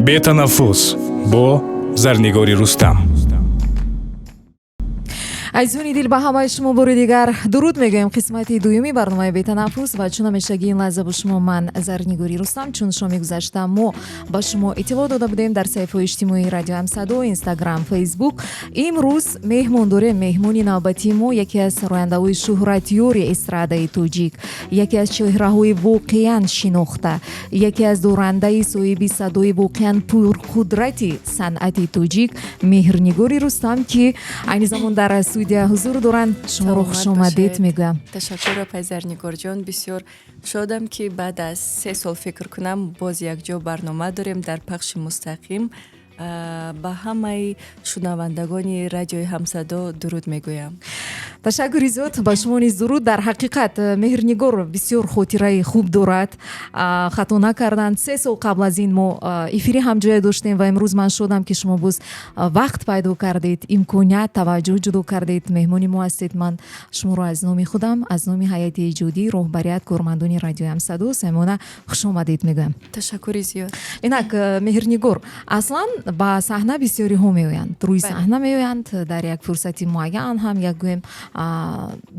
Бетанаффус бо Зарнигори Рустам. Азизони дил, ба ҳамаи шумо бори дигар дуруд мегӯем. Қисмати дуюми барномаи «Бетанаффус» ва чун ҳамешагӣ ин лаҳза бо шумо ман, Зарнигори Рустам. Чун шоми гузашта мо ба шумо иттилоъ дода будем дар саҳифаҳои иҷтимоии Радио Ҳамсадо, Инстаграм, Фейсбук, имрӯз меҳмон дорем. Меҳмони навбатии мо яке аз сарояндаҳои шӯҳратёри эстрадаи тоҷик, яке аз чеҳраҳои воқеан шинохта, яке аз дорандаи соҳиби садои воқеан пурқудрати санъати тоҷик, Меҳрнигори Рустам, ки айни замон дар студия ҳузур доранд. Шуморо хушомадед мегӯям. Ташаккур, апай Зарнигорҷон. Бисёр шодам, ки баъд аз 3 сол, фикр кунам, боз якҷо барнома дорем дар пахши мустақим. Ба ҳамаи шунавандагони Радиои Ҳамсадо дуруд мегӯям. Ташаккури зиёд, ба шумо низ дуруд. Дар ҳақиқат, Меҳрнигор бисёр хотираи хуб дорад. Хато накарданд, 3 сол қабл аз ин мо эфири ҳамҷоя доштем ва имрӯз ман шодам, ки шумо боз вақт пайдо кардед, имконият, таваҷҷӯҳ ҷудо кардед, меҳмони мо ҳастед. Ман шуморо аз номи худам, аз номи ҳайати эҷодӣ, роҳбарият, кормандони Радиои Ҳамсадо самимона хушомадед мегӯям. Ташаккури зиёд. Инак, Меҳрнигор, аслан ба саҳна бисёриҳо меоянд, рӯи саҳна меоянд, дар як фурсати муайян ҳам, як гӯем,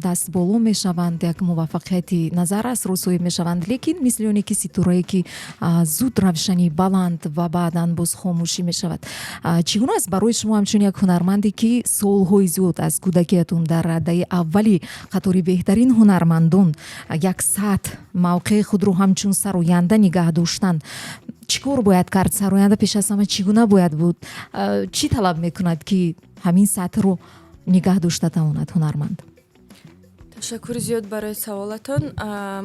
дастболо мешаванд, як муваффақияти назаррасро соҳиб мешаванд, лекин мисли оне ки ситорае, ки зуд равшании баланд ва баъдан боз хомӯшӣ мешавад. Чӣ гуна аст барои шумо, ҳамчун як ҳунарманде, ки солҳои зиёд аз кӯдакиятон дар радаи аввали қатори беҳтарин ҳунармандон як сатҳ мавқеи худро ҳамчун сароянда нигаҳ доштан? Чӣ кор бояд кард сароянда? Пеш аз ҳама, чӣ гуна бояд буд? Чӣ талаб мекунад, ки ҳамин сатҳро нигаҳ дошта тавонад ҳунарманд? Ташаккури зиёд барои саволатон.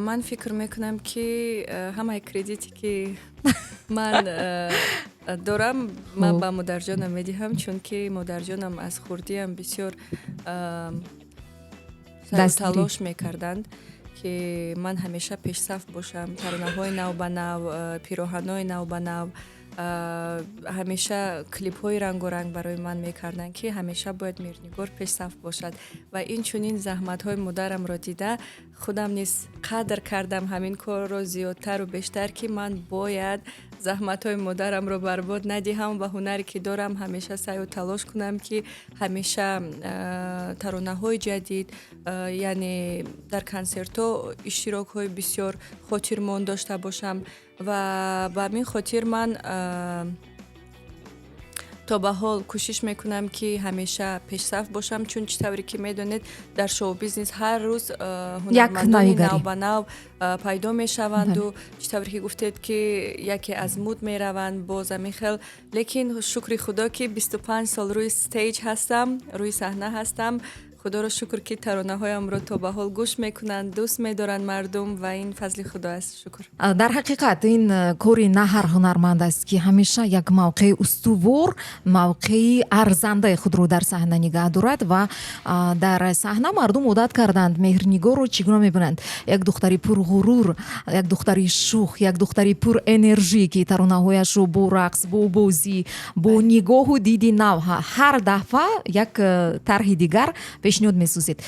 Ман фикр мекунам, ки ҳамаи кредите, ки ман дорам, ман ба модарҷонам медиҳам, чунки модарҷонам аз хурдиам бисёр талош мекарданд, ки ман ҳамеша пешсаф бошам, таронаҳои навбанав, пироҳанҳои навбанав, ҳамеша клипҳои рангоранг барои ман мекарданд, ки ҳамеша бояд Меҳрнигор пешсаф бошад. Ва инчунин заҳматҳои модарамро дида, худам низ қадр кардам ҳамин корро зиёдтару бештар, ки ман бояд заҳматҳои модарамро барбод надиҳам ва ҳунаре, ки дорам, ҳамеша саъю талош кунам, ки ҳамеша таронаҳои ҷадид, яъне дар консертҳо иштирокҳои бисёр хотирмон дошта бошам. Ва ба ҳамин хотир ман то ба ҳол кӯшиш мекунам, ки ҳамеша пешсаф бошам, чун чӣ тавре ки медонед, дар шоу-бизнес ҳар рӯз ҳунармандони навбанав пайдо мешаванду, чӣ тавре ки гуфтед, ки яке аз муд мераванд, боз ҳамин хел. Лекин шукри Худо, ки 25 сол рӯи stage ҳастам, рӯи саҳна ҳастам. Худоро шукр, ки таронаҳоямро то ба ҳол гӯш мекунанд, дӯст медоранд мардум, ва ин фазли Худо аст, шукр. Дар ҳақиқат, ин кори на ҳар ҳунарманд аст, ки ҳамеша як мавқеи устувор, мавқеи арзандаи худро дар саҳна нигаҳ дорад. Ва дар саҳна мардум одат карданд, Меҳрнигорро чӣ гуна мебинанд: як духтари пурғурур, як духтари шух, як духтари пурэнержӣ, ки таронаҳояшро бо рақс, бо бозӣ, бо нигоҳу диди нав ҳар дафъа як тарҳи дигар пешниҳод месозед.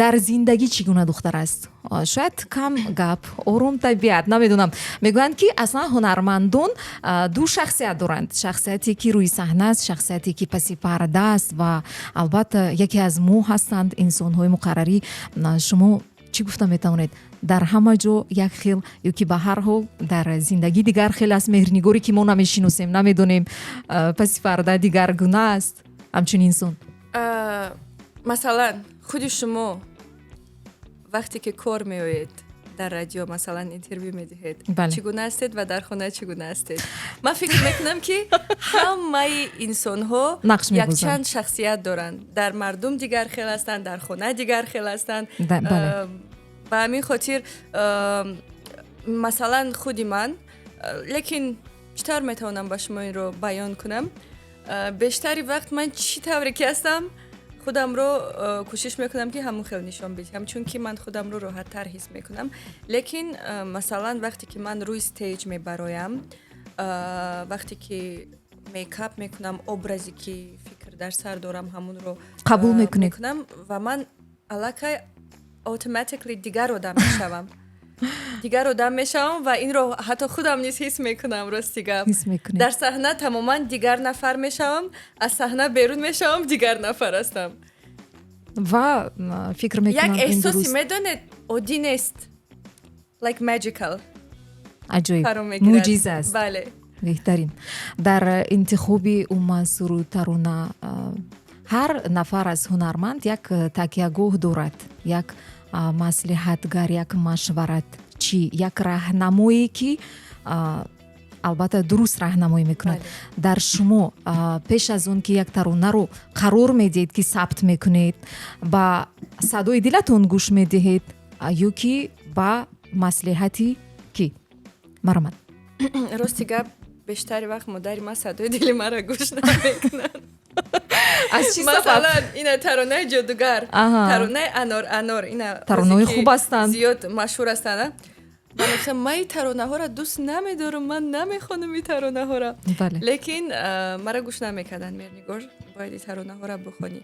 Дар зиндагӣ чӣ гуна духтар аст? Шояд кам гап, ором табиат, намедонам. Мегӯянд, ки аслан ҳунармандон ду шахсият доранд: шахсияте, ки рӯи саҳна аст, шахсияте, ки паси парда аст. Ва албатта, яке аз мо ҳастанд инсонҳои муқаррарӣ. Шумо чӣ гуфта метавонед? Дар ҳама ҷо як хел ё ки ба ҳар ҳол дар зиндагӣ дигар хел аст Меҳрнигоре, ки мо намешиносем, намедонем, паси парда дигар гуна аст ҳамчун инсон? Масалан, худи шумо вақте ки кор меоед, дар радио, масалан, интервю медиҳед, чӣ гуна ҳастед ва дар хона чӣ гуна ҳастед? Ман фикр мекунам, ки ҳамаи инсонҳо якчанд шахсият доранд: дар мардум дигар хел ҳастанд, дар хона дигар хел ҳастанд. Ба ҳамин хотир, масалан, худи ман, лекин чӣ тавр метавонам ба шумо инро баён кунам? Бештари вақт ман чӣ тавре ки ҳастам, худамро кӯшиш мекунам, ки ҳамон хел нишон бидиҳам, чунки ман худамро роҳаттар ҳис мекунам. Лекин, масалан, вақте ки ман рӯи stage мебароям, вақте ки мейкап мекунам, образе, ки фикр дар сар дорам, ҳамонро қабул мекунед. Мекунам ва ман аллакай automatically дигар одам мешавам. Дигар одам мешавам ва инро ҳатто худам низ ҳис мекунам, рости гап. Ҳис мекунед. Дар саҳна тамоман дигар нафар мешавам, аз саҳна берун мешавам, дигар нафар ҳастам. Ва фикр мекунам, як эҳсоси, медонед, оддӣ нест, like magical. Аҷоиб, мӯъҷиза аст. Бале. Беҳтарин. Дар интихоби умуман суруд, тарона ҳар нафар аз ҳунарманд як такягоҳ дорад, як маслиҳатгар, як машваратчӣ, як раҳнамое, ки албатта дуруст раҳнамоӣ мекунад. Дар шумо пеш аз он ки як таронаро қарор медиҳед, ки сабт мекунед, ба садои дилатон гӯш медиҳед ё ки ба маслиҳати кӣ? Марҳамат. Рости гап, бештари вақт модари ман садои дили маро гӯш намекунад. Аз чӣ сабаб? Масалан, ина таронаи «Ҷодугар», таронаи «Анор, анор», ина таронаҳои хуб ҳастанд. Зиёд машҳур ҳастанд. Ман гуфтам, ман ин таронаҳоро дӯст намедорам, ман намехонам ин таронаҳоро. Лекин маро гӯш намекарданд: «Меҳрнигор, бояд ин таронаҳоро бихонӣ».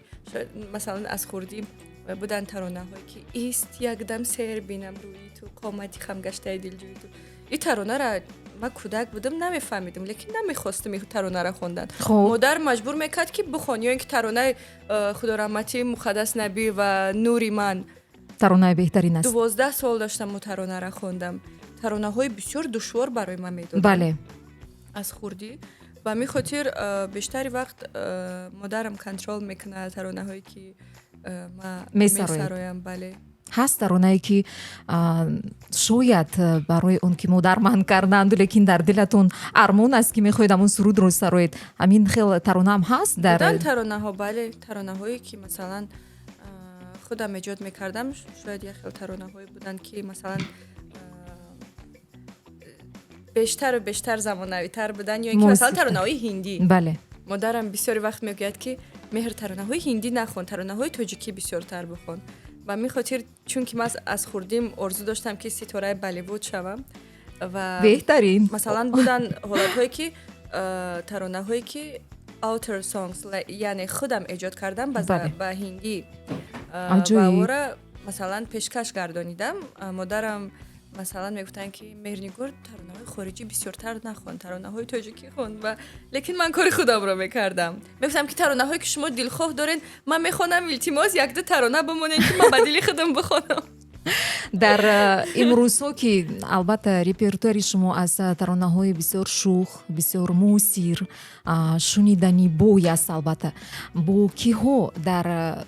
Масалан, аз хурдӣ буданд таронаҳое ки «Ист якдам сер бинам рӯи ту, қомати хамгаштаи дилҷӯи ту». Ин таронара ман кӯдак будам, намефаҳмидам, лекин намехостам ин таронара хондан. Модар маҷбур мекард, ки бихон, ё ин ки таронаи худораҳматӣ Муқаддас Набӣ ва «Нури ман». Таронаи беҳтарин аст. 12 сол доштам, мо таронара хондам. Таронаҳои бисёр душвор барои ман медоданд аз хурдӣ. Ба ҳамин хотир бештари вақт модарам контрол мекунад таронаҳое, ки ман месароям, бале. Ҳаст таронае, ки шояд барои он ки модар манъ карданд, лекин дар дилатон армон аст, ки мехоҳед ҳамон сурудро сароед? Ҳамин хел таронаам ҳаст дар Буданд таронаҳо, бале, таронаҳое, ки масалан худам эҷод мекардам. Шояд як хел таронаҳое буданд, ки масалан бештару бештар замонавитар буданд, ё ин ки масалан таронаҳои ҳиндӣ. Модарам бисёри вақт мегӯяд, ки «Меҳр, таронаҳои ҳиндӣ нахон, таронаҳои тоҷикӣ бисёртар бихон». Ба ҳамин хотир, чунки ман аз хурдим орзу доштам, ки ситораи Болливуд шавам ва Беҳтарин. масалан, буданд ҳолатҳое, ки таронаҳое, ки author songs, яъне худам эҷод кардам ба ҳиндӣ ва ора масалан пешкаш гардонидам. Модарам масалан мегуфтанд, ки «Меҳрнигор, таронаҳои хориҷӣ бисёртар нахон, таронаҳои тоҷикӣ хон». Ва лекин ман кори худамро мекардам, мегуфтам, ки таронаҳое, ки шумо дилхоҳ доред, ман мехонам, илтимос, якду тарона бимонед, ки ман ба дили худам бихонам. Дар имрӯзҳо, ки албатта репертуари шумо аз таронаҳои бисёр шух, бисёр муосир, шуниданӣ бой аст, албатта бо киҳо дар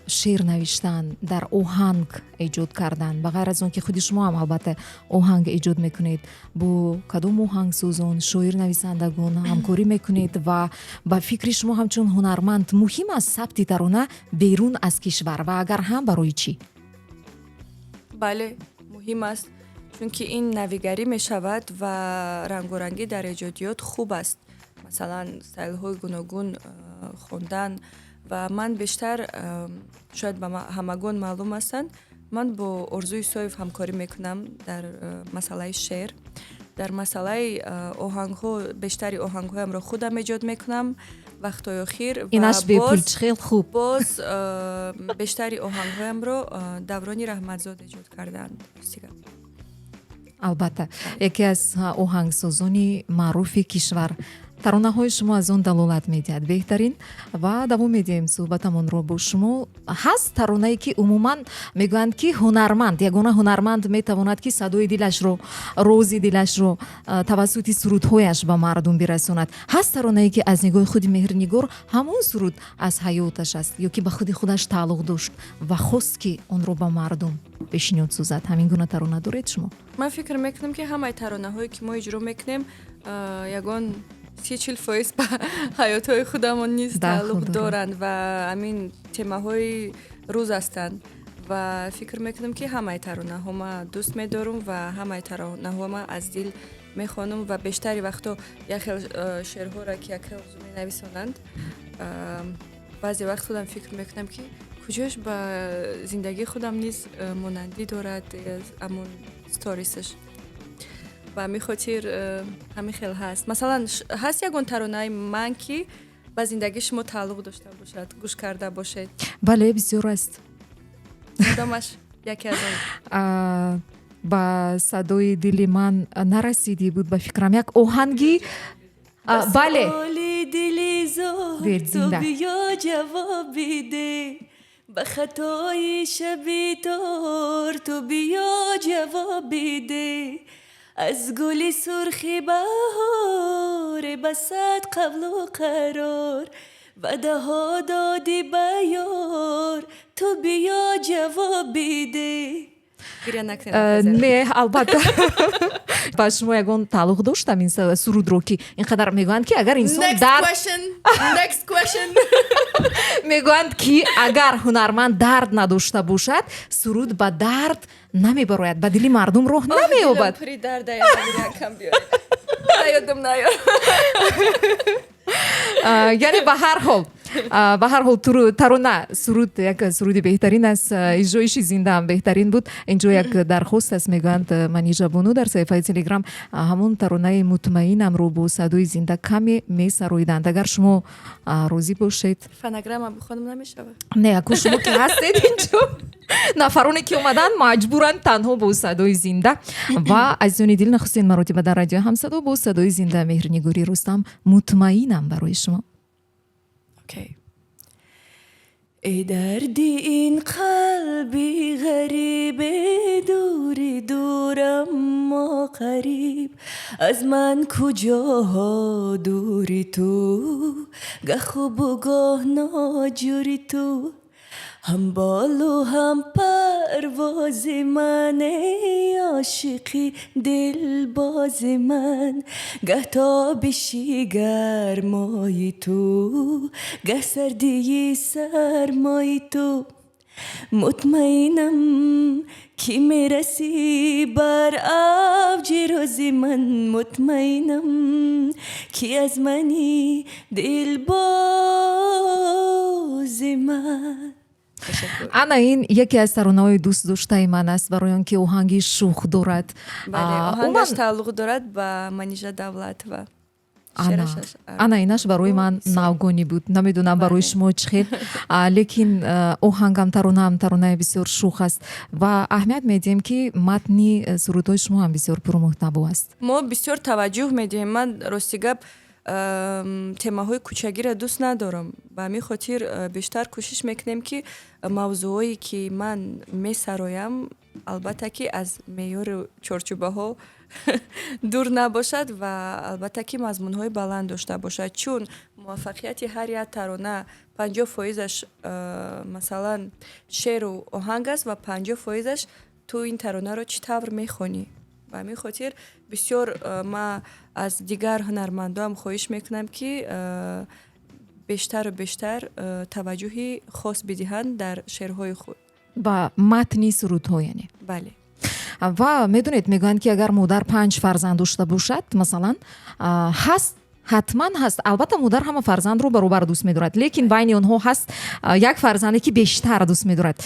шеър навиштан, дар оҳанг эҷод кардан, ба ғайр аз он ки худи шумо ҳам албатта оҳанг эҷод мекунед, бо кадом оҳангсозон, шоир, нависандагон ҳамкорӣ мекунед? Ва ба фикри шумо, ҳамчун ҳунарманд, муҳим аст сабти тарона берун аз кишвар ва агар ҳам, барои чӣ? Бале, муҳим аст, чунки ин навигарӣ мешавад ва рангорангӣ дар эҷодиёт хуб аст. Масалан, стайлҳои гуногун хондан. Ва ман бештар, шояд ба ҳамагон маълум ҳастанд, ман бо Орзу Исоев ҳамкорӣ мекунам дар масъалаи шеър. Дар масъалаи оҳангҳо бештари оҳангҳоямро худам эҷод мекунам вақтҳои охир. Инаш бепул чӣ хел хуб. Боз бештари оҳангҳоямро Даврони Раҳматзод эҷод кардаанд. Албатта, яке аз оҳангсозони маъруфи кишвар. Таронаҳои шумо аз он далолат медиҳад. Беҳтарин. Ва давом медиҳем суҳбатамонро бо шумо. Ҳаст таронае, ки умуман мегӯянд, ки ҳунарманд, ягона ҳунарманд метавонад, ки садои дилашро, рози дилашро тавассути сурудҳояш ба мардум бирасонад. Ҳаст таронае, ки аз нигоҳи худи Меҳрнигор ҳамон суруд аз ҳаёташ аст ё ки ба худи худаш тааллуқ дошт ва хост, ки онро ба мардум пешниҳод созад? Ҳамин гуна тарона доред шумо? Ман фикр мекунам, ки ҳамаи таронаҳое, ки мо иҷро мекунем, ягон 30-40% ба ҳаётҳои худамон низ тааллуқ доранд ва ҳамин темаҳои рӯз ҳастанд. Ва фикр мекунам, ки ҳамаи таронаҳо ма дӯст медорам ва ҳамаи таронаҳо ма аз дил мехонам. Ва бештари вақтҳо як хел шеърҳоро, ки як хел менависонанд, баъзе вақт худам фикр мекунам, ки куҷош ба зиндагии худам низ монандӣ дорад ҳамон сторисаш. Ба ҳамин хотир ҳамин хел ҳаст. Масалан, ҳаст ягон таронаи ман, ки ба зиндагии шумо тааллуқ дошта бошад, гӯш карда бошед? Бале, бисёр аст. Кадомаш, яке аз он? Ба садои дили ман нарасидӣ буд, ба фикрам, як оҳанги, бале. Дили зор, ту биё ҷавоб биде, ба хатои шаби тор, ту биё ҷавоб биде, аз гули сурхи баҳор ба сад қавлу қарор ваъдаҳо додӣ ба ёр, ту биё ҷавоб биде. Не, албатта, ба шумо ягон тааллуқ дошт ин сурудро, ки ин қадар мегӯянд, ки агар инсон дард, мегӯянд, ки агар ҳунарманд дард надошта бошад, суруд ба дард намебарояд, ба дили мардум роҳ намеёбад. Ёдам наёр. Яъне ба ҳар ҳол тарона, суруд як суруди беҳтарин аст, иҷроиши зиндаам беҳтарин буд. Инҷо як дархост аст, мегӯянд, Манижа Бону дар саҳифаи Телеграм ҳамон таронаи «Мутмаинамро» бо садои зинда каме месароиданд, агар шумо розӣ бошед. Фонограмма бихонам намешавад? Не, аку шумо ки ҳастед инҷо, нафароне ки омаданд маҷбуранд танҳо бо садои зинда. Ва азизони дил, нахустин маротиба дар Радиои Ҳамсадо бо садои зинда Меҳрнигори Рустам, «Мутмаинам» барои шумо. Окей. Эй дарди ин қалби ғарибе, дури дурам, мо қариб аз ман куҷоҳо дури ту, гаҳ хубу гоҳ ноҷури ту, ҳам болу ҳам парвози ман, эй ошиқи дилбози ман, гаҳ тобиши гармои ту, гаҳ сардии сармои ту, мутмаинам, ки мерасӣ бар авҷи рӯзи ман, мутмаинам, ки аз мани, дилбози ман. Ана ин яке аз таронаҳои дӯстдоштаи ман аст, барои он ки оҳанги шӯх дорад. Бале, оҳангаш тааллуқ дорад ба Манижа Давлатова. Ана инаш барои ман навгонӣ буд, намедонам, барои шумо чӣ хел, лекин оҳангам, таронаам таронаи бисёр шӯх аст ва аҳамият медиҳем, ки матни сурудҳои шумо ҳам бисёр пурмуҳтаво аст. Мо бисёр таваҷҷӯҳ медиҳем. Ман, рости гап, темаҳои кӯчагиро дӯст надорам. Ба ҳамин хотир бештар кӯшиш мекунем, ки мавзӯъҳое ки ман месароям, албатта ки аз меъёру чорчӯбаҳо дур набошад ва албатта ки мазмунҳои баланд дошта бошад, чун муваффақияти ҳар як тарона 50 фоизаш, масалан, шеъру оҳанг аст ва 50 фоизаш ту ин таронаро чӣ тавр мехонӣ. Ба ҳамин хотир бисёр ман аз дигар ҳунармандоам хоҳиш мекунам, ки бештару бештар таваҷҷӯҳи хос бидиҳанд дар шеърҳои худ. Ба матни сурудҳо, яъне? Бале. Ва медонед, мегӯянд, ки агар модар панҷ фарзанд дошта бошад, масалан, ҳаст, ҳатман ҳаст, албатта, модар ҳама фарзандро баробар дӯст медорад, лекин байни онҳо ҳаст як фарзанде, ки бештар дӯст медорад.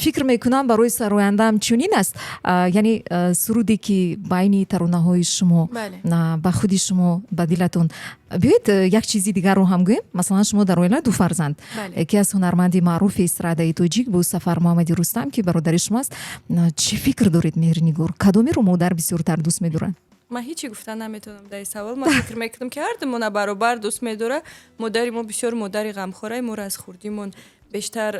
Фикр мекунам, барои сарояндаам чунин аст, яъне суруде ки байни таронаҳои шумо ба худи шумо, ба дилатон. Биёед, як чизи дигарро ҳам гӯем. Масалан, шумо дар оила ду фарзанд, яке аз ҳунарманди маъруфи эстрадаи тоҷик бо Сафар Муҳаммади Рустам, ки бародари шумо аст. Чӣ фикр доред, Меҳрнигор, кадомеро модар бисёртар дӯст медорад? Ман ҳечи гуфта наметавонам дар ин савол. Ман фикр мекунам, ки ҳардумона баробар дӯст медорад. Модари мо бисёр модари ғамхорай, моро аз хурдимон бештар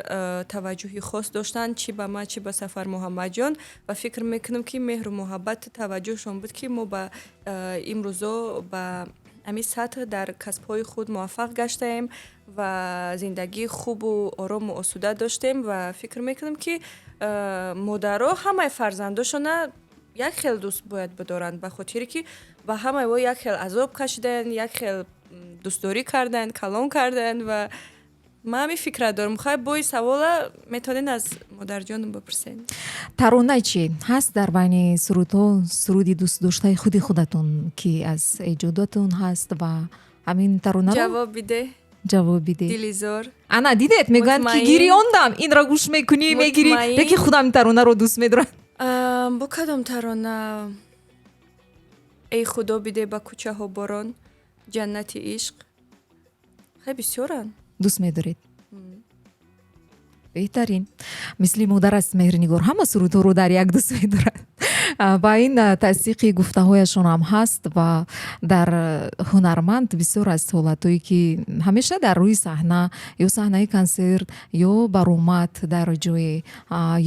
таваҷҷӯҳи хос доштанд, чӣ ба ман, чӣ ба Сафар Муҳаммадҷон, ва фикр мекунам, ки меҳру муҳаббату таваҷҷӯҳшон буд, ки мо ба имрӯзо ба ҳамин сатҳ дар касбҳои худ муваффақ гаштаем ва зиндагии хубу орому осуда доштем. Ва фикр мекунам, ки модаро ҳамаи фарзандошона як хел дӯст бояд бидоранд, ба хотире ки ба ҳамаи во як хел азоб кашиданд, як хел дӯстдорӣ карданд, калон карданд, ва ман ҳамин фикра дорам. Хай, бои савола метавонед аз модарҷонам бипурсед. Тарона чӣ ҳаст дар байни сурудҳо, суруди дӯстдоштаи худи худатон, ки аз эҷодотон ҳаст, ва ҳамин таронаро? «Ҷавоб биде». «Ҷавоб биде». «Дилизор». Ана дидед, мегӯянд, ки гирёндам, инро гӯш мекунӣ, мегирӣ, лекин худам ин таронаро дӯст медорам. Бо кадом тарона? «Эй Худо, биде ба кӯчаҳо борон», «Ҷаннати ишқ», хай, бисёранд. Дӯст медоред, беҳтарин. Мисли модар аст Меҳрнигор, ҳама сурудҳоро дар як дӯст медорад. Ва ин тасдиқи гуфтаҳояшон ҳам ҳаст. Ва дар ҳунарманд бисёр аст ҳолатҳое, ки ҳамеша дар рӯи саҳна, ё саҳнаи консерт, ё баромад дар ҷое,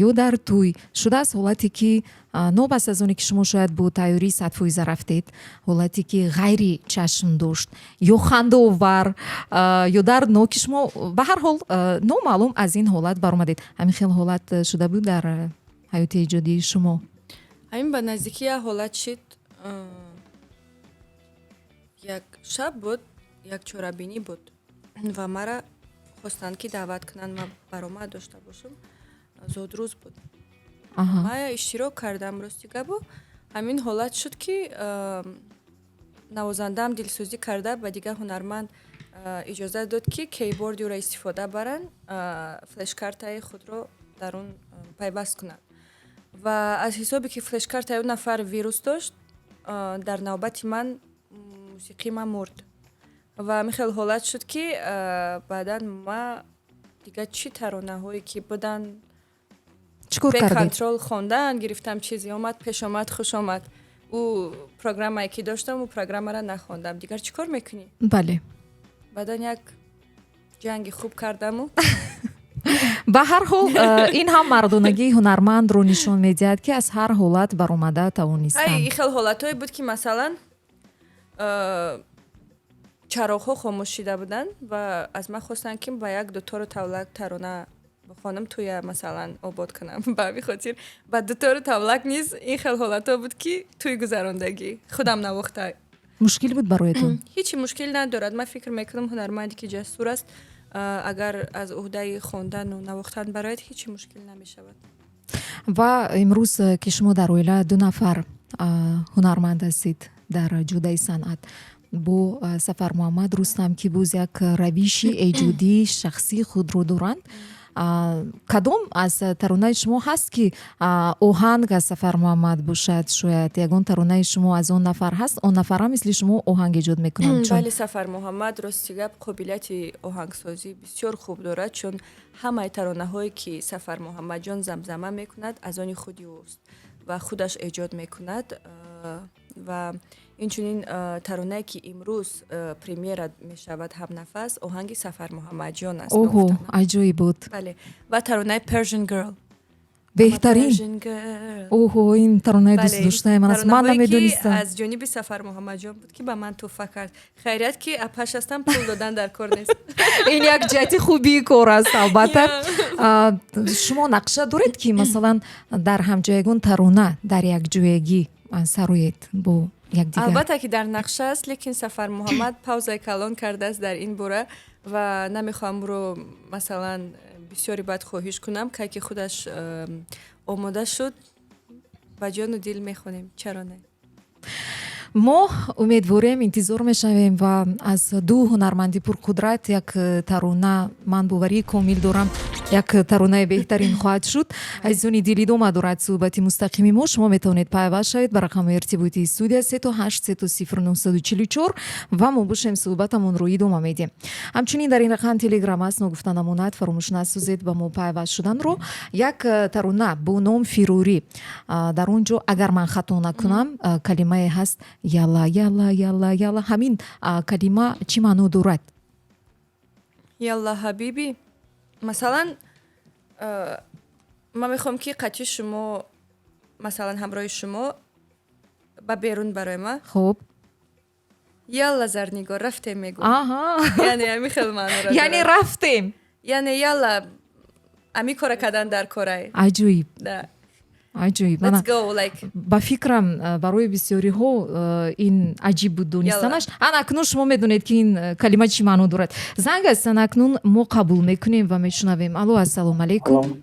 ё дар тӯй шудааст ҳолате, ки новобаста аз оне ки шумо шояд бо тайёрии 100% рафтед, ҳолате ки ғайри чашм дошт, ё хандаовар, ё дарднок, ки шумо ба ҳар ҳол номаълум аз ин ҳолат баромадед. Ҳамин хел ҳолат шуда буд дар ҳаёти эҷодии шумо? Ҳамин ба наздикӣ як ҳолат шид. Як шаб буд, як чорабинӣ буд ва мара хостанд, ки даъват кунанд, ман баромад дошта бошам. Зодрӯз буд. Ман иштирок кардам. Рости гапу, ҳамин ҳолат шуд, ки навозандаам дилсӯзӣ карда, ба дигар ҳунарманд иҷозат дод, ки кейборди ӯро истифода баранд, флешкартаи худро дар он пайваст кунанд. Ва аз ҳисобе ки флешкартаи он нафар вирус дошт, дар навбати ман мусиқии ман мурд. Ва ҳамин хел ҳолат шуд, ки баъдан ма дигар чӣ таронаҳое ки буданд, Чӣ кор кардед? Беконтрол хондан гирифтам. Чизе омад, пеш омад, хуш омад. Ӯ программае ки доштам, ӯ программаро нахондам. Дигар чӣ кор мекунӣ? Баъдан як ҷанги хуб кардаму Ба ҳар ҳол, ин ҳам мардонагии ҳунармандро нишон медиҳад, ки аз ҳар ҳолат баромада тавонистанд. Ин хел ҳолатҳое буд, ки масалан, чароғҳо хомӯш шида буданд ва аз ман хостанд, ки ба як дутору тавлак тарона бихонам, тӯя масалан обод кунам. Ба ҳамин хотир ба дутору тавлак низ ин хел ҳолатҳо буд, ки тӯй гузарондагӣ худам навохта. Мушкил буд бароятон? Ҳечи мушкил надорад. Ман фикр мекунам, ҳунарманде ки ҷасур аст, агар аз уҳдаи хондану навохтан барояд, ҳечи мушкил намешавад. Ва имрӯз, ки шумо дар оила ду нафар ҳунарманд ҳастед дар ҷодаи санъат бо Сафармуҳаммад Рустам, ки боз як равиши эҷодии шахсии худро доранд, кадом аз таронаи шумо ҳаст, ки оҳанг аз Сафармуҳаммад бошад? Шояд ягон таронаи шумо аз он нафар ҳаст, он нафар ҳам мисли шумо оҳанг эҷод мекунанд, чун Бале, Сафармуҳаммад, рости гап, қобилияти оҳангсозӣ бисёр хуб дорад, чун ҳамаи таронаҳое ки Сафармуҳаммадҷон замзама мекунад, аз они худи ӯст ва худаш эҷод мекунад. Ва инчунин таронае ки имрӯз премьера мешавад, «Ҳамнафас», оҳанги Сафармуҳаммадҷон аст. Оҳо, аҷоиб буд. Бале, ва таронаи «Persian Girl». Беҳтарин. Persian Girl. Оҳо, ин таронаи дӯстдоштаи ман аст, ман таронаҳое ки намедонистам. аз ҷониби Сафармуҳаммадҷон буд, ки ба ман тӯҳфа кард. Хайрият, ки апаш ҳастам, пул додан дар кор нест. Ин як ҷиҳати хубии кор аст, албатта. Шумо нақша доред, ки масалан дар ҳамҷоягон тарона дар якҷоягӣ сароед бо якдигар? Албатта, ки дар нақша аст, лекин Сафармуҳаммад паузаи калон кардааст дар ин бора ва намехоҳам ӯро масалан бисёре баъд хоҳиш кунам. Кай ки худаш омода шуд, ба ҷону дил мехонем, чаро не. Мо умедворем, интизор мешавем ва аз ду ҳунарманди пурқудрат як тарона, ман боварии комил дорам, як таронаи беҳтарин хоҳад шуд. Азизони дил, идома дорад суҳбати мустақими мо. Шумо метавонед пайваст шавед ба рақами иртиботии студия 383 0 944 ва мо бошем, суҳбатамонро идома медиҳем. Ҳамчунин дар ин рақам Телеграм аст, ногуфта намонад, фаромӯш насозед ба мо пайваст шуданро. Як тарона бо ном «Фирорӣ». Дар он ҷо, агар ман хато накунам, калимае ҳаст: «Яла, яла, яла, яла». Ҳамин калима чӣ маъно дорад? Ялла, ҳабиби, масалан, ман мехоҳам, ки қатъи шумо, масалан, ҳамроҳи шумо ба берун бароем. Ялла, Зарнигор, рафтем, мегӯм. Яъне ҳамин хел маънора. Яъне рафтем. Яъне ялла, ами кора кардан дар корай. Аҷоиб. Да. Аҷоиб. Let's go, like. Ба фикрам, барои бисёриҳо ин аҷиб буд донистанаш. Ана акнун шумо медонед, ки ин калима чӣ маъно дорад. Занг аст, ана акнун мо қабул мекунем ва мешунавем. Алло, ассалому алайкум.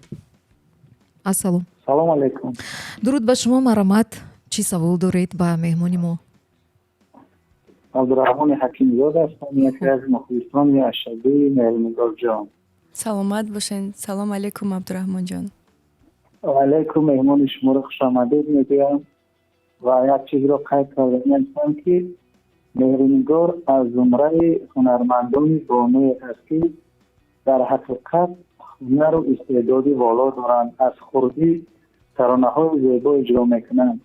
Ассалом. Салом алайкум. Дуруд ба шумо, марҳамат, чӣ савол доред ба меҳмони мо? Абдураҳмони Ҳакимзод ҳастам, яке аз мухлисони ашаддии Меҳрнигорҷон. Саломат бошен. Салом алейкум, Абдураҳмонҷон. Алайкум. Меҳмони шуморо хушомадед мегӯям ва як чизро қайд кардаам, ки Меҳринигор аз зумраи ҳунармандони бонуе аст, ки дар ҳақиқат ҳунару истеъдоди воло доранд, аз хурдӣ таронаҳои зебо иҷро мекунанд.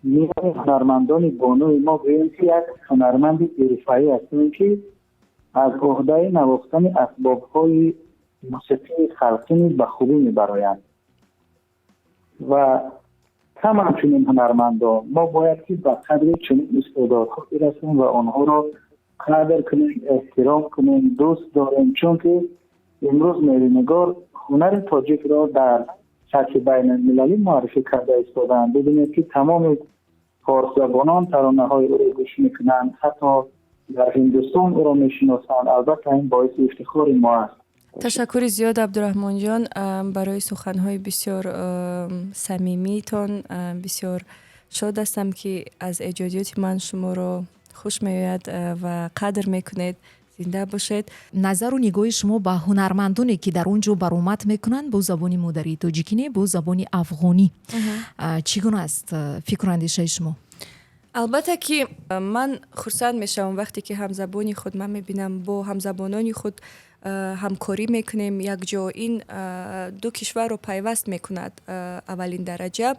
Миёни ҳунармандони бонуи мо гӯем, ки як ҳунарманди ҳирфаӣ ҳастем, ки аз уҳдаи навохтани асбобҳои мусиқии халқӣ низ ба хубӣ мебароянд ва камам чунин ҳунармандон. Мо бояд ки ба қадри чунин истеъдодҳо бирасем ва онҳоро қадр кунем, эҳтиром кунем, дӯст дорем, чунки имрӯз Меҳринигор ҳунари тоҷикро дар сатҳи байналмилалӣ муаррифӣ карда истодаанд. Бибинед, ки тамоми форсзабонон таронаҳои ӯро гӯш мекунанд, ҳатто дар Ҳиндустон ӯро мешиносанд. Албатта, ин боиси ифтихори мо аст. Ташаккури зиёд, Абдураҳмонҷон, барои суханҳои бисёр самимиитон. Бисёр шод ҳастам, ки аз эҷодиёти ман шуморо хуш меояд ва қадр мекунед. Зинда бошед. Назару нигоҳи шумо ба ҳунармандоне, ки дар он ҷо баромад мекунанд бо забони модарии тоҷикӣ не, бо забони афғонӣ, чӣ гуна аст фикру андешаи шумо? Албатта ки ман хурсанд мешавам, вақте ки ҳамзабони худ ман мебинам, бо ҳамзабонони худ ҳамкорӣ мекунем якҷо. Ин ду кишварро пайваст мекунад аввалин дараҷа.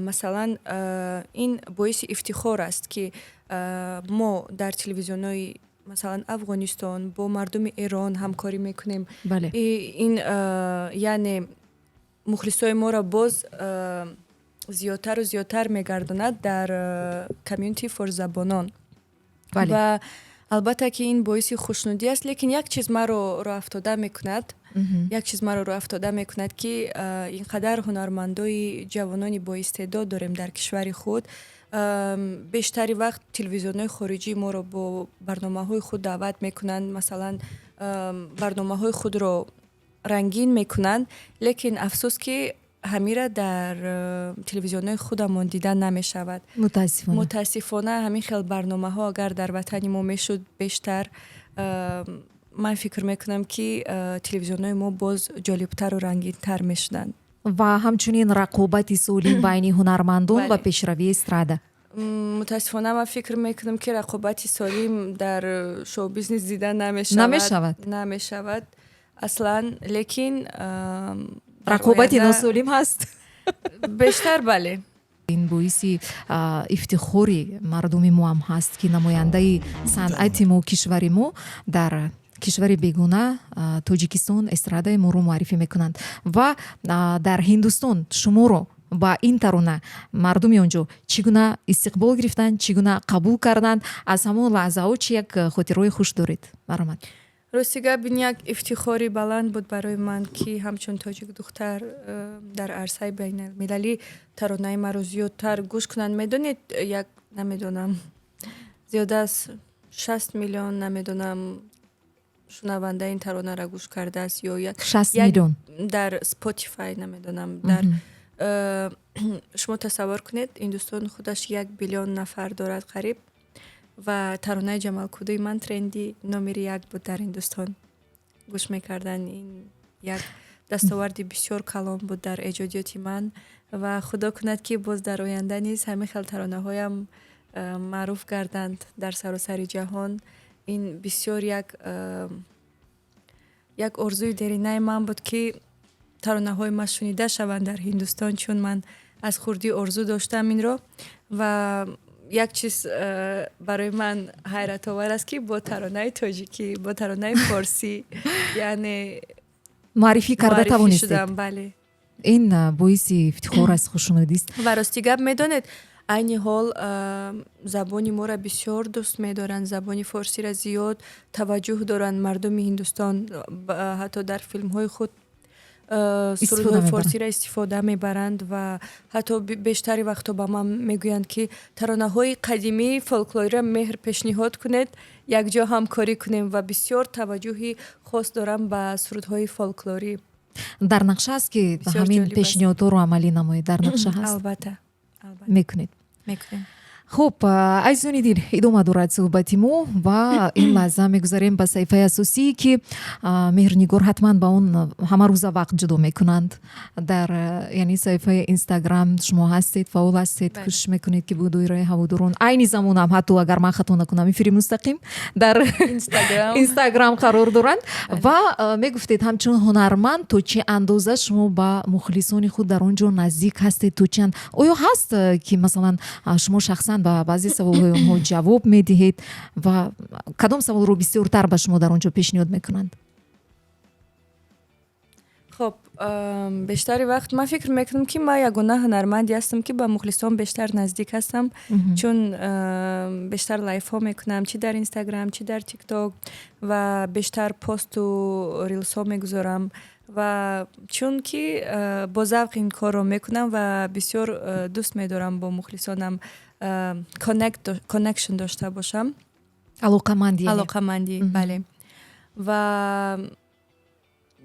Масалан, ин боиси ифтихор аст, ки мо дар телевизионҳои, масалан, Афғонистон бо мардуми Эрон ҳамкорӣ мекунем. Ин яъне мухлисои моро боз зиёдтару зиёдтар мегардонад дар community форсзабонон. Ва албатта ки ин боиси хушнудӣ аст, лекин як чиз маро роҳафтода мекунад, як чиз маро роҳафтода мекунад, ки ин қадар ҳунармандои ҷавонони боистеъдод дорем дар кишвари худ. Бештари вақт телевизионҳои хориҷӣ моро бо барномаҳои худ даъват мекунанд, масалан, барномаҳои худро рангин мекунанд, лекин афсӯс, ки ҳамира дар телевизионҳои худамон дида намешавад. Мутаассифона. Мутаассифона, ҳамин хел барномаҳо агар дар ватани мо мешуд бештар, ман фикр мекунам, ки телевизионҳои мо боз ҷолибтару рангинтар мешуданд. Ва ҳамчунин рақобати солим байни ҳунармандон ва пешравии эстрада. Мутаассифона, ман фикр мекунам, ки рақобати солим дар шоу-бизнес дида намешавад. Намешавад. Намешавад аслан, лекин рақобати носолим ҳаст. Бештар, бале. Ин боиси ифтихори мардуми мо ҳам ҳаст, ки намояндаи санъати мо, кишвари мо дар кишвари бегона, Тоҷикистон, эстрадаи моро муаррифӣ мекунанд. Ва дар Ҳиндустон шуморо ба ин тарона мардуми он ҷо чӣ гуна истиқбол гирифтанд, чӣ гуна қабул карданд? Аз ҳамон лаҳзаҳо чӣ як хотираҳои хуш доред? Марҳамат. Рости гап, ин як ифтихори баланд буд барои ман, ки ҳамчун тоҷик духтар дар арсаи байналмилалӣ таронаи маро зиёдтар гӯш кунанд. Медонед, як, намедонам, зиёда аз 60 миллион, намедонам, шунаванда ин таронаро гӯш кардааст ё як 60 миллион? Дар Spotify, намедонам, дар шумо тасаввур кунед, Ҳиндустон худаш 1 биллион нафар дорад қариб ва таронаи Ҷамалкудуи ман тренди номери як буд дар Ҳиндустон, гӯш мекарданд. Ин як дастоварди бисёр калон буд дар эҷодиёти ман ва худо кунад, ки боз дар оянда низ ҳамин хел таронаҳоям маъруф гарданд дар саросари ҷаҳон. Ин бисёр як орзуи деринаи ман буд, ки таронаҳои ман шунида шаванд дар Ҳиндустон, чун ман аз хурдӣ орзу доштам инро. Ва як чиз барои ман ҳайратовар аст, ки бо таронаи тоҷикӣ, бо таронаи форсӣ, яъне муаррифӣ карда муаррифӣ тавонистед. шудам, бале. Ин боиси ифтихор аст, хушнудист. Ва рости гап, медонед, айни ҳол забони моро бисёр дӯст медоранд, забони форсиро зиёд таваҷҷӯҳ доранд мардуми Ҳиндустон, ҳатто дар филмҳои худ истифода сурудҳои мебаранд. форсиро истифода мебаранд ва ҳатто бештари вақтҳо ба ман мегӯянд, ки таронаҳои қадимии фолклориро, Меҳр, пешниҳод кунед, якҷо ҳамкорӣ кунем, ва бисёр таваҷҷӯҳи хос дорам ба сурудҳои фолклорӣ. Дар нақша аст, ки Бисёр ҳамин ҷолиб аст. пешниҳодҳоро амалӣ намоед? Дар нақша ҳаст? Албатта, албатта. Мекунед. Мекунем. Хуб, азизони дил, идома дорад суҳбати мо ва ин лаҳза мегузарем ба саҳифаи асосие, ки Меҳрнигор ҳатман ба он ҳамарӯза вақт ҷудо мекунанд. Дар, яъне, саҳифаи Инстаграм шумо ҳастед, фаъол ҳастед, кӯшиш мекунед, ки бо доираи ҳаводорон айни замонам, ҳатто агар ман хато накунам, эфири мустақим дар Инстаграм қарор доранд. Ва мегуфтед, ҳамчун ҳунарманд то чӣ андоза шумо ба мухлисони худ дар он ҷо наздик ҳастед, то чӣ оё ҳаст, ки масалан, шумо шахсан ба баъзе саволҳои онҳо ҷавоб медиҳед ва кадом саволро бисёртар ба шумо дар он ҷо пешниҳод мекунанд? Хуб, бештари вақт ман фикр мекунам, ки ман ягона ҳунарманде ҳастам, ки ба мухлисон бештар наздик ҳастам, чун бештар лайвҳо мекунам, чӣ дар Инстаграм, чӣ дар Тикток, ва бештар посту рилсҳо мегузорам. Ва чунки бо завқ ин корро мекунам ва бисёр дӯст медорам бо мухлисонам connection дошта бошам. Алоқамандӣ. Алоқамандӣ, бале. Ва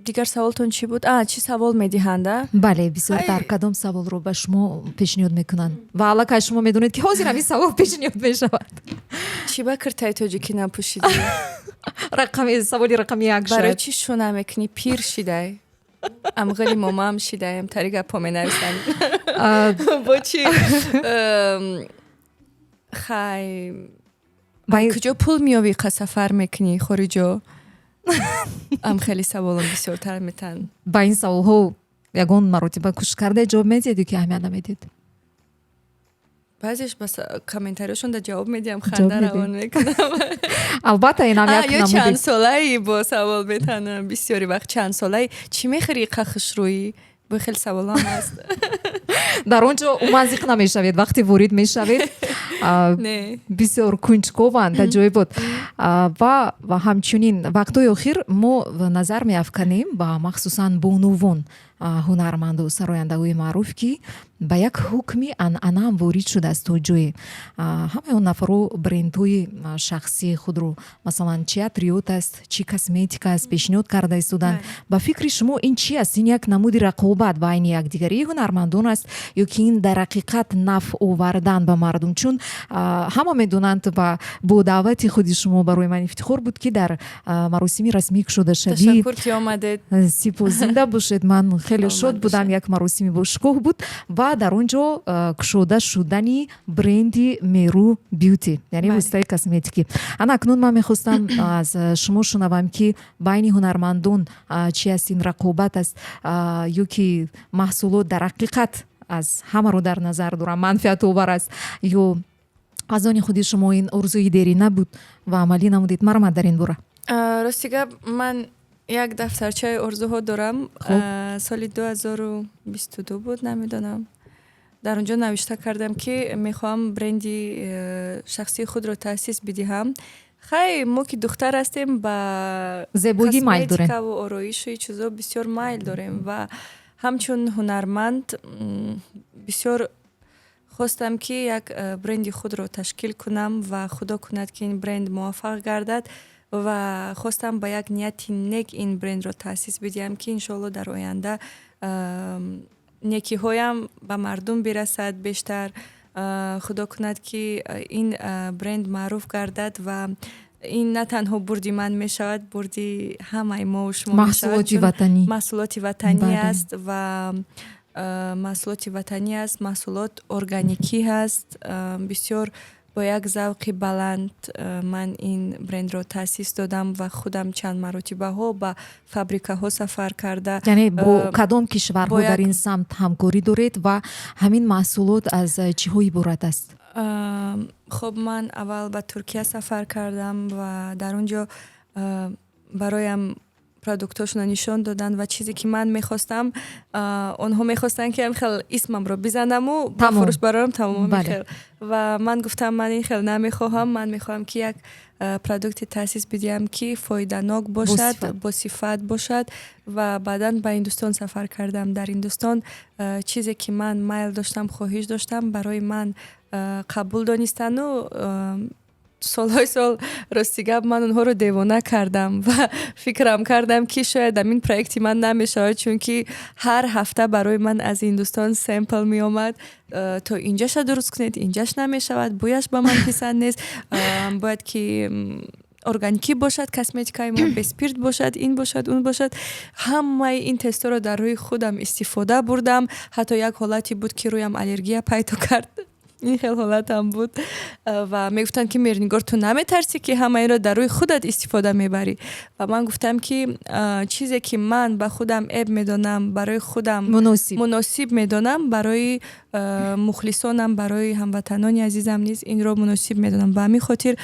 дигар саволтон чӣ буд? А, чӣ савол медиҳанд, а? Бале, бисёртар кадом саволро ба шумо пешниҳод мекунанд ва аллакай шумо медонед, ки ҳозир ҳамин савол пешниҳод мешавад? Чӣ ба киртаи тоҷикӣ напӯшидӣ? Рақами саволи рақами як. Барои чӣ шу намекунӣ, пир шидай, амғили момаам шидаем, тари гапҳо менависанд. Бо чӣ, хай, куҷо пул меёвӣ, қа сафар мекунӣ хориҷо? Ам хеле саволам бисёртар метаҳанд. Ба ин саволҳо ягон маротиба кӯшиш карда ҷавоб медиҳед ё ки аҳамият намедиҳед? Баъзеш ба комментариёшон да ҷавоб медиҳам, ханда равон мекунам. Албатта, инам як ё чанд солаи бо савол метаҳанд бисёри вақт, чанд солаи, чӣ мехӯрӣ, қа хушрӯӣ, бо хеле саволам ҳаст. Дар он ҷо умуман зиқ намешавед, вақте ворид мешавед, бисёр кунҷкованд, аҷоиб буд. Ва ҳамчунин вақтҳои охир мо назар меафканем ба махсусан бонувон, ҳунарманду сарояндаҳои маъруф, ки ба як ҳукми анъанаам ворид шудааст. То ҷое ҳамаи он нафарҳо брендҳои шахсии худро, масалан, чи атриёт аст, чи косметика аст, пешниҳод карда истоданд. Ба фикри шумо, ин чи аст? Ин як намуди рақобат байни якдигарии ҳунармандон аст ё ки ин дар ҳақиқат нафъ овардан ба мардум? Чун ҳама медонанд ва бо даъвати худи шумо барои ман ифтихор буд, ки дар маросими расмии кушодашавӣ. Ташаккур, ки омадед. Сипос, зинда бошед. Ман хеле шод будам, як маросими бошукӯҳ буд ва дар он ҷо кушода шудани бренди Меру Бьюти, яъне воситаи косметикӣ. Ана акнун ман мехостам аз шумо шунавам, ки байни ҳунармандон чи аст? Ин рақобат аст ё ки маҳсулот дар ҳақиқат, аз ҳамаро дар назар дорам, манфиатобар аст, ё аз они худи шумо ин орзуи дерина буд ва амалӣ намудед? Марҳамат, дар ин бора. Рости гап, ман як дафтарчаи орзуҳо дорам. Соли 2022 буд, намедонам, дар он ҷо навишта кардам, ки мехоҳам бренди шахсии худро таъсис бидиҳам. Хай, мо ки духтар ҳастем, ба зебогӣ майл дорем, косметикаву ороишу чизо бисёр майл дорем ва ҳамчун ҳунарманд бисёр хостам, ки як бренди худро ташкил кунам ва худо кунад, ки ин бренд муваффақ гардад. Ва хостам ба як нияти нек ин брендро таъсис бидиҳам, ки иншоалло дар оянда некиҳоям ба мардум бирасад бештар. Худо кунад, ки ин бренд маъруф гардад ва ин на танҳо бурди ман мешавад, бурди ҳамаи мову шумо. Маҳсулоти ватанӣ. Маҳсулоти ватанӣ аст ва маҳсулоти ватанӣ аст, маҳсулот органикӣ ҳаст. Бисёр бо як завқи баланд ман ин брендро таъсис додам ва худам чанд маротибаҳо ба фабрикаҳо сафар карда. Яъне бо кадом кишварҳо дар ин самт ҳамкорӣ доред ва ҳамин маҳсулот аз чиҳо иборат аст? Хуб, ман аввал ба Туркия сафар кардам ва дар он ҷо бароям продуктҳошонро нишон доданд ва чизе ки ман мехостам, онҳо мехостанд, ки хел исмамро бизанаму ба фурӯш барорам, тамом хел. Ва ман гуфтам, ман ин хел намехоҳам, ман мехоҳам, ки як продукте таъсис бидиҳам, ки фоиданок бошад, босифат бошад. Ва баъдан ба Ҳиндустон сафар кардам. Дар Ҳиндустон чизе ки ман майл доштам, хоҳиш доштам, барои ман қабул донистану. Солҳои сол, рости гап, ман онҳоро девона кардам ва фикрам кардам, ки шояд ҳамин проекти ман намешавад, чунки ҳар ҳафта барои ман аз Ҳиндустон sample меомад: то инҷаша дуруст кунед, инҷаш намешавад, бӯяш ба ман писанд нест, бояд ки органикӣ бошад, косметикаи мо бе спирт бошад, ин бошад, он бошад. Ҳамаи ин тестҳоро дар рӯи худам истифода бурдам. Ҳатто як ҳолате буд, ки рӯям аллергия пайдо кард, ин хел ҳолатам буд. Ва мегуфтанд, ки Меҳрнигор, ту наметарсӣ, ки ҳама инро дар рӯи худат истифода мебарӣ? Ва ман гуфтам, ки чизе ки ман ба худам эб медонам, барои худам муносиб медонам, барои мухлисонам, барои ҳамватанони азизам низ инро муносиб медонам. Ба ҳамин хотир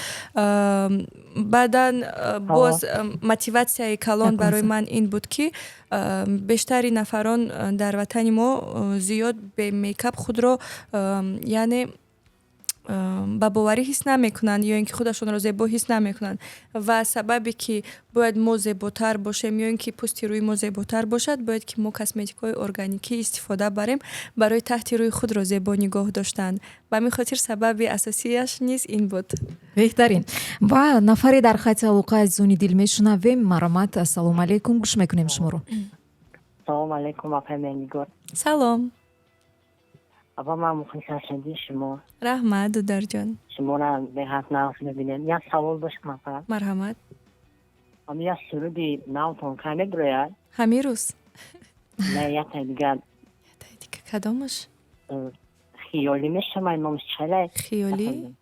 баъдан боз мотиватсияи калон барои ман ин буд, ки бештари нафарон дар ватани мо зиёд бе мейкап худро, яъне, ба боварӣ ҳис намекунанд ё ин ки худашонро зебо ҳис намекунанд. Ва сабабе ки бояд мо зеботар бошем ё ин ки пӯсти рӯи мо зеботар бошад, бояд ки мо косметикҳои органикӣ истифода барем барои таҳти рӯи худро зебо нигоҳ доштан. Ба ҳамин хотир сабаби асосияш низ ин буд. Беҳтарин. Ва нафаре дар хати алоқа, азизони дил, мешунавем. Марҳамат, ассалому алайкум, гӯш мекунем шуморо. Салому алайкум, апай Меҳрнигор. Салом. Апа, ман мухлис ашадии шумо. Раҳмат, дударҷон. Шуморо беҳад нағз мебинем. Як савол доштам, апа. Марҳамат. Ами як суруди навтон кай мебирояд? Ҳамин рӯз. Не, яктай дигар. Яктай дигар кадомаш? Хиёлӣ мешавад, номаш чалай? Хиёлӣ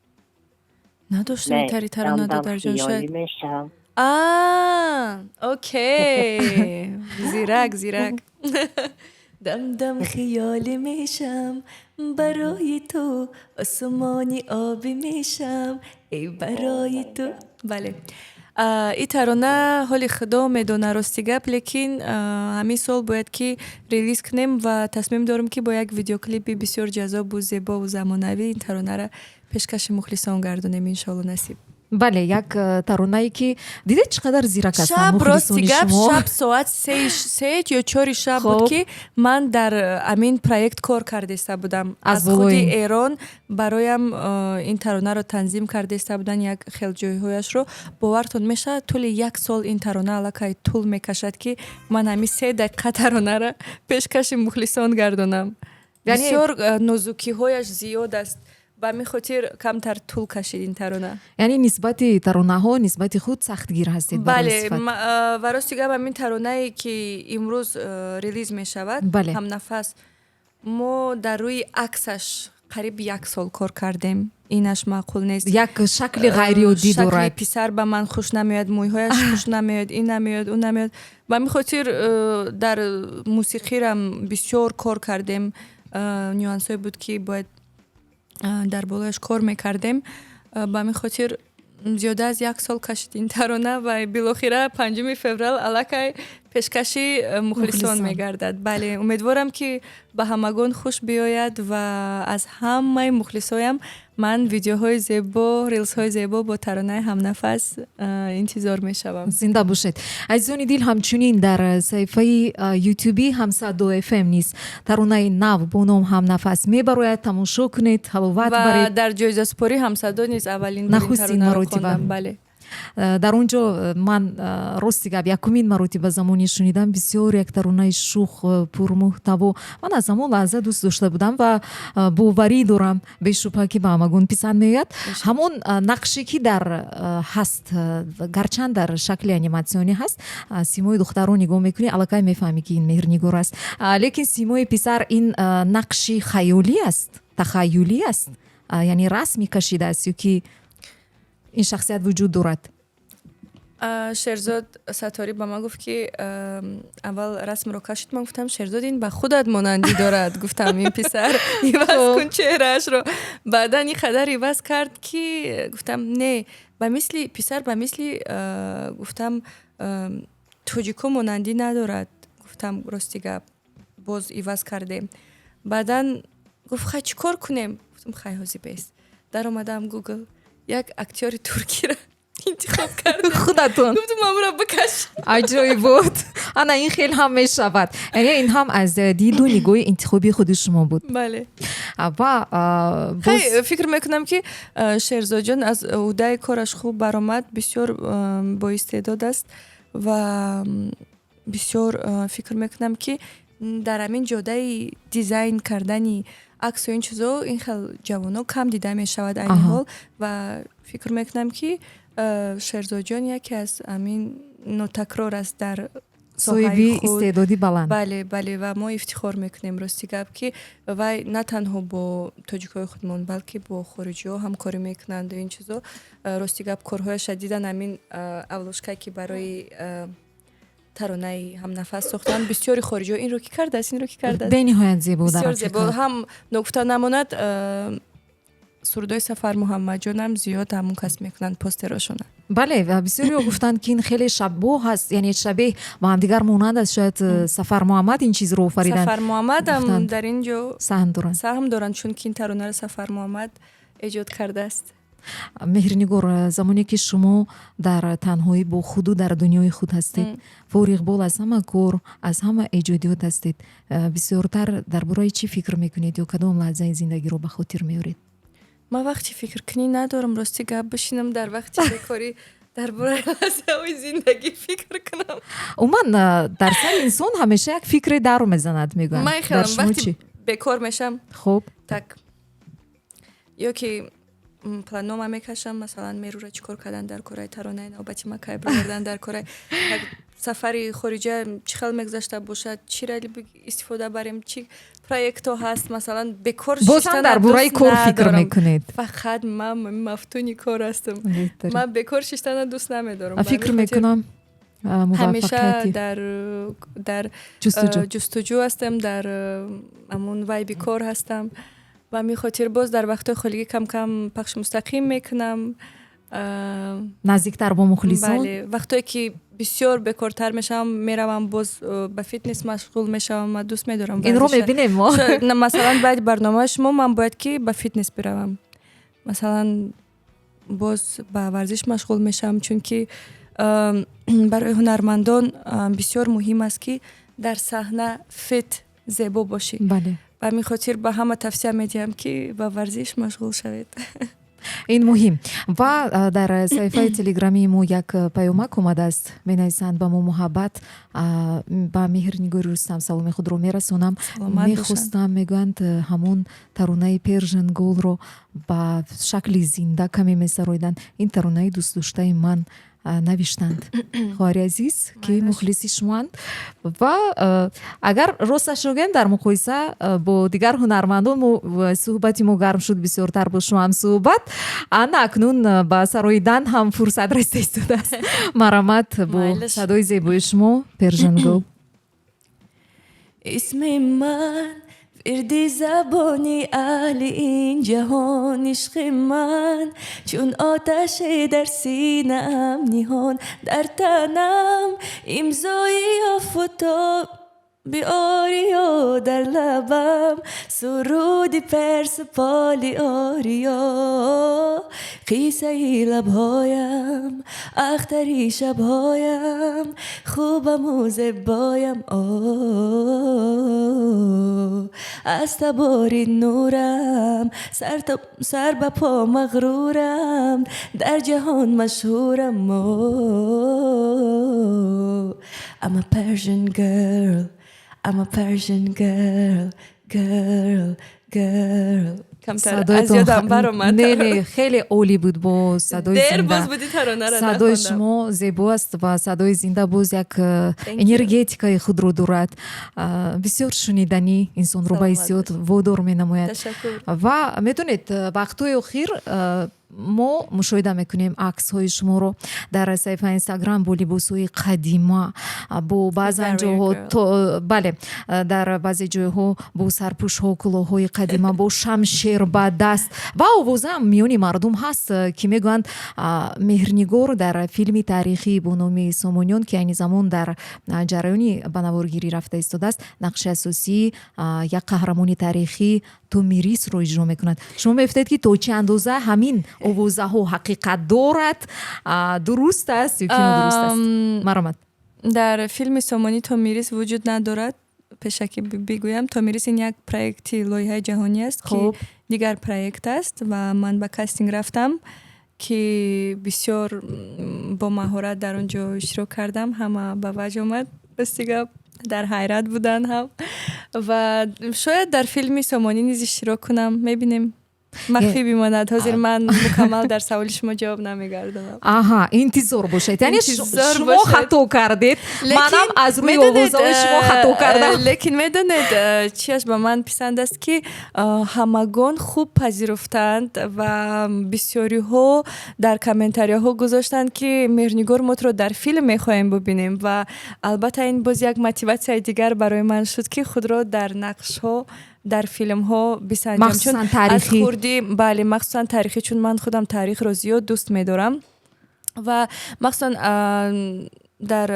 надоштам тари тарона, додарҷон, шояд. Мешавам. А, окей, зирак, зирак. Дам дам хиёлӣ мешам, барои ту осмони обӣ мешам, эй, барои ту. Бале, и тарона ҳоли худо медона, рости гап, лекин ҳамин сол бояд ки релиз кунем ва тасмим дорем, ки бо як видеоклипи бисёр ҷаззобу зебову замонавӣ ин таронара пешкаши мухлисон гардонем, иншоалло, насиб. Бале, як таронае, ки дидед, чӣ қадар зирак ҳастанд. Шаб, рости гап, шаб соат 3 ё 4 шаб буд, ки ман дар ҳамин проект кор кардаиста будам. Аз худи Эрон бароям ин таронаро танзим кардаиста буданд, як хел ҷойҳояшро. Бовартон мешавад, тӯли як сол ин тарона аллакай тӯл мекашад, ки ман ҳамин 3 дақиқа таронара пешкаши мухлисон гардонам. Бисёр нозукиҳояш зиёд аст, ба ҳамин хотир камтар тӯл кашид ин тарона. Яъне нисбати таронаҳо, нисбати худ сахтгир ҳастед. Бале, ва рости гап, ҳамин таронае, ки имрӯз релиз мешавад, «Ҳамнафас», мо дар рӯи аксаш қариб як сол кор кардем. Инаш маъқул нест. Як шакли ғайриоддӣ дорад. Шакли писар ба ман хуш намеояд, мӯйҳояш хуш намеояд, ин намеояд, ӯ намеояд. Ба ҳамин хотир дар мусиқирам бисёр кор кардем. Нюансҳое буд, ки бояд дар болояш кор мекардем. Ба ҳамин хотир зиёда аз як сол кашид ин тарона ва билохира 5 феврал аллакай пешкаши мухлисон мегардад. Бале, умедворам, ки ба ҳамагон хуш биёяд ва аз ҳамаи мухлисоям ман видеоҳои зебо, рилсҳои зебо бо таронаи «Ҳамнафас» интизор мешавам. Зинда бошед. Азизони дил, ҳамчунин дар саҳифаи ютуби Ҳамсадо ФМ низ таронаи нав бо ном «Ҳамнафас» мебарояд. Тамошо кунед, ҳаловат баред. Дар ҷоизасупории Ҳамсадо низ аввалин нахустин маротиба. Бале. Дар он ҷо ман, рости гап, якумин маротиба замоне шунидам, бисёр як таронаи шух, пурмуҳтаво. Ман аз ҳамон лаҳза дӯст дошта будам ва боварӣ дорам, бешубҳа, ки ба ҳамагон писанд меояд. Ҳамон нақше, ки дар ҳаст, гарчанд дар шакли аниматсионӣ ҳаст, симои духтарро нигоҳ мекунӣ, аллакай мефаҳмӣ, ки ин Меҳрнигор аст, лекин симои писар ин нақши хаёлӣ аст, тахаюлӣ аст, яъне расми кашидааст ё ки ин шахсият вуҷуд дорад? Шерзод Сатторӣ ба ман гуфт, ки аввал расмро кашид. Ман гуфтам: «Шерзод, ин ба худат монандӣ дорад». Гуфтам: «Ин писар, иваз кун чеҳраашро». Баъдан ин қадар иваз кард, ки гуфтам: «Не, ба мисли писар, ба мисли, гуфтам, тоҷико монандӣ надорад». Гуфтам: «Рости гап, боз иваз кардем». Баъдан гуфт: «Хай, чӣ кор кунем?» Гуфтам: «Хай, ҳозир бес». Даромадам Гугл, як актёри туркиро интихоб кардам. Худатон? Гуфтам: «Амра бикаш». Аҷоибот. Ана ин хел ҳам мешавад, яъне ин ҳам аз диду нигоҳи интихоби худи шумо буд. Бале. Ва боз Фикр мекунам, ки Шерзодҷон аз ӯҳдаи кораш хуб баромад, бисёр боистеъдод аст ва бисёр фикр мекунам, ки дар ҳамин ҷодаи дизайн кардани аксу ин чизо ин хел ҷавоно кам дида мешавад айни ҳол. Ва фикр мекунам, ки Шерзодҷон яке аз ҳамин нотакрор аст дар соҳиби истеъдоди баланд. Бале, ва мо ифтихор мекунем, рости гап, ки вай на танҳо бо тоҷикҳои худмон, балки бо хориҷиҳо ҳамкорӣ мекунанду ин чизо. Рости гап, корҳояша дидан, ҳамин обложка, ки барои таронаи «Ҳамнафас» сохтанд, бисёри хориҷиҳо: «Инро кӣ кардааст? Инро кӣ кардааст?» Бениҳоят зебо. Бисёр зебо. Ҳам ногуфта намонад, сурудои Сафар Муҳаммадҷонам зиёд ҳамон кас мекунанд постерошона. Бале, ва бисёриҳо гуфтанд, ки ин хеле шабоҳ аст, яъне шабеҳ ба ҳамдигар монанд аст. Шояд Сафар Муҳаммад ин чизро офариданд. Сафар Муҳаммадам дар ин ҷо саҳм доранд. Саҳм доранд, чунки ин таронаро Сафар Муҳаммад эҷод кардааст. Меҳрнигор, замоне ки шумо дар танҳоӣ бо худу дар дунёи худ ҳастед, фориғбол аз ҳама кор, аз ҳама эҷодиёт ҳастед, бисёртар дар бораи чӣ фикр мекунед ё кадом лаҳзаи зиндагиро ба хотир меоред? Ман вақти фикркунӣ надорам, рости гап. Бишинам дар вақти бекорӣ, дар бораи лаҳзаҳои зиндагӣ фикр кунам? Умуман, дар сари инсон ҳамеша як фикре дару мезанад, мегӯянд. Ман хелам вақти бекор мешам, так, ё ки планома мекашам, масалан, мерӯра чӣ кор кардан дар кораи, таронаи навбати ма кай баровардан дар кораи, сафари хориҷа чӣ хел мегузашта бошад, чиро истифода барем, чӣ проектҳо ҳаст, масалан, бекор. Бозам дар бораи кор фикр мекунед. Фақат ман мафтуни кор ҳастам, ман бекор шиштана дӯст намедорам. Фикр мекунам. Ҳамеша дар ҷустуҷӯ ҳастам, дар ҳамун вайби кор ҳастам. Ба ҳамин хотир боз дар вақтҳои холигӣ кам-кам пахши мустақим мекунам. Наздиктар бо мухлисон. Бале, вақтое ки бисёр бекортар мешавам, меравам, боз ба фитнес машғул мешавам. Ман дӯст медорам. Инро мебинем мо. Масалан, баъди барномаи шумо ман бояд ки ба фитнес биравам, масалан, боз ба варзиш машғул мешавам, чунки барои ҳунармандон бисёр муҳим аст, ки дар саҳна fit, зебо бошӣ. Ба ҳамин хотир ба ҳама тавсия медиҳам, ки ба варзиш машғул шавед. Ин муҳим. Ва дар саҳифаи телеграмии мо як паёмак омадааст. Менависанд ба мо: «Муҳаббат ба Меҳрнигори Рустам саломи худро мерасонам. Мехостам, мегӯянд, ҳамон таронаи Persian Girl ро ба шакли зинда каме месароиданд. Ин таронаи дӯстдоштаи ман», навиштанд хоҳари азиз, ки мухлиси шумоанд. Ва агар росташро гӯем, дар муқоиса бо дигар ҳунармандон, мо суҳбати мо гарм шуд, бисёртар бо шумо ҳам суҳбат, ана акнун ба сароидан ҳам фурсат расида истодааст. Марҳамат, бо садои зебои шумо Persian Girl. Исми ман вирди забони аҳли ин ҷаҳон, ишқи ман чун оташе дар синаам ниҳон, дар танам имзои офтоби ориё, дар лабам суруди Персуполи ориё, қиссаи лабҳоям, ахтари шабҳоям, хубаму зебоям, аз табори нурам сар ба по мағрурам, дар ҷаҳон машҳурам. I'm a Persian girl, I'm a Persian girl, girl, girl. Камтар аз ёдам баромад. Не, хеле олӣ буд бо садои дер зинда. Боз буди таронаро Садои нахондам. шумо зебо аст ва садои зинда боз як Thank you. энергетикаи худро дорад. Бисёр шуниданӣ, инсонро ба Саломат ҳиссиёт бошед. водор менамояд. Ташаккур. Ва медонед, вақтҳои охир мо мушоҳида мекунем аксҳои шуморо дар саҳифаи Инстаграм бо либосҳои қадима, бо баъзан Warrior ҷоҳо girl. Бале, дар баъзе ҷойҳо бо сарпӯшҳо, кӯлоҳҳои қадима, бо шамшер ба даст. Ва овозаам миёни мардум ҳаст, ки мегӯянд, Меҳрнигор дар филми таърихӣ бо номи «Сомониён», ки айни замон дар ҷараёни ба наворгирӣ рафта истодааст, нақши асосии як қаҳрамони таърихӣ Томирисро иҷро мекунад. Шумо мегуфтед, ки то чӣ андоза ҳамин овозаҳо ҳақиқат дорад, дуруст аст ё ки нодуруст аст? Марҳамат. Дар филми Сомонӣ Томирис вуҷуд надорад. Пешакӣ бигӯям, Томирис ин як проекти лоиҳаи ҷаҳонӣ аст, ки дигар проект аст ва ман ба кастинг рафтам, ки бисёр бо маҳорат дар он ҷо иштирок кардам. Ҳама ба ваҷд омад, рости гап, дар ҳайрат буданд ҳам. Ва шояд дар филми Сомонӣ низ иштирок кунам, мебинем, махфӣ бимонад. Ҳозир ман мукаммал дар саволи шумо ҷавоб намегардонам. Аҳа, интизор бошед. Яъне шумо хато кардед, манам аз рӯи овозаҳои шумо хато кардам. Лекин медонед, чиаш ба ман писанд аст, ки ҳамагон хуб пазируфтанд ва бисёриҳо дар комментарияҳо гузоштанд, ки Меҳрнигор, мо туро дар филм мехоҳем бубинем. Ва албатта ин боз як мотиватсияи дигар барои ман шуд, ки худро дар нақшҳо, дар филмҳо бисанҷам, чун аз хурдӣ, бале, махсусан таърихӣ, чун ман худам таърихро зиёд дӯст медорам ва махсусан дар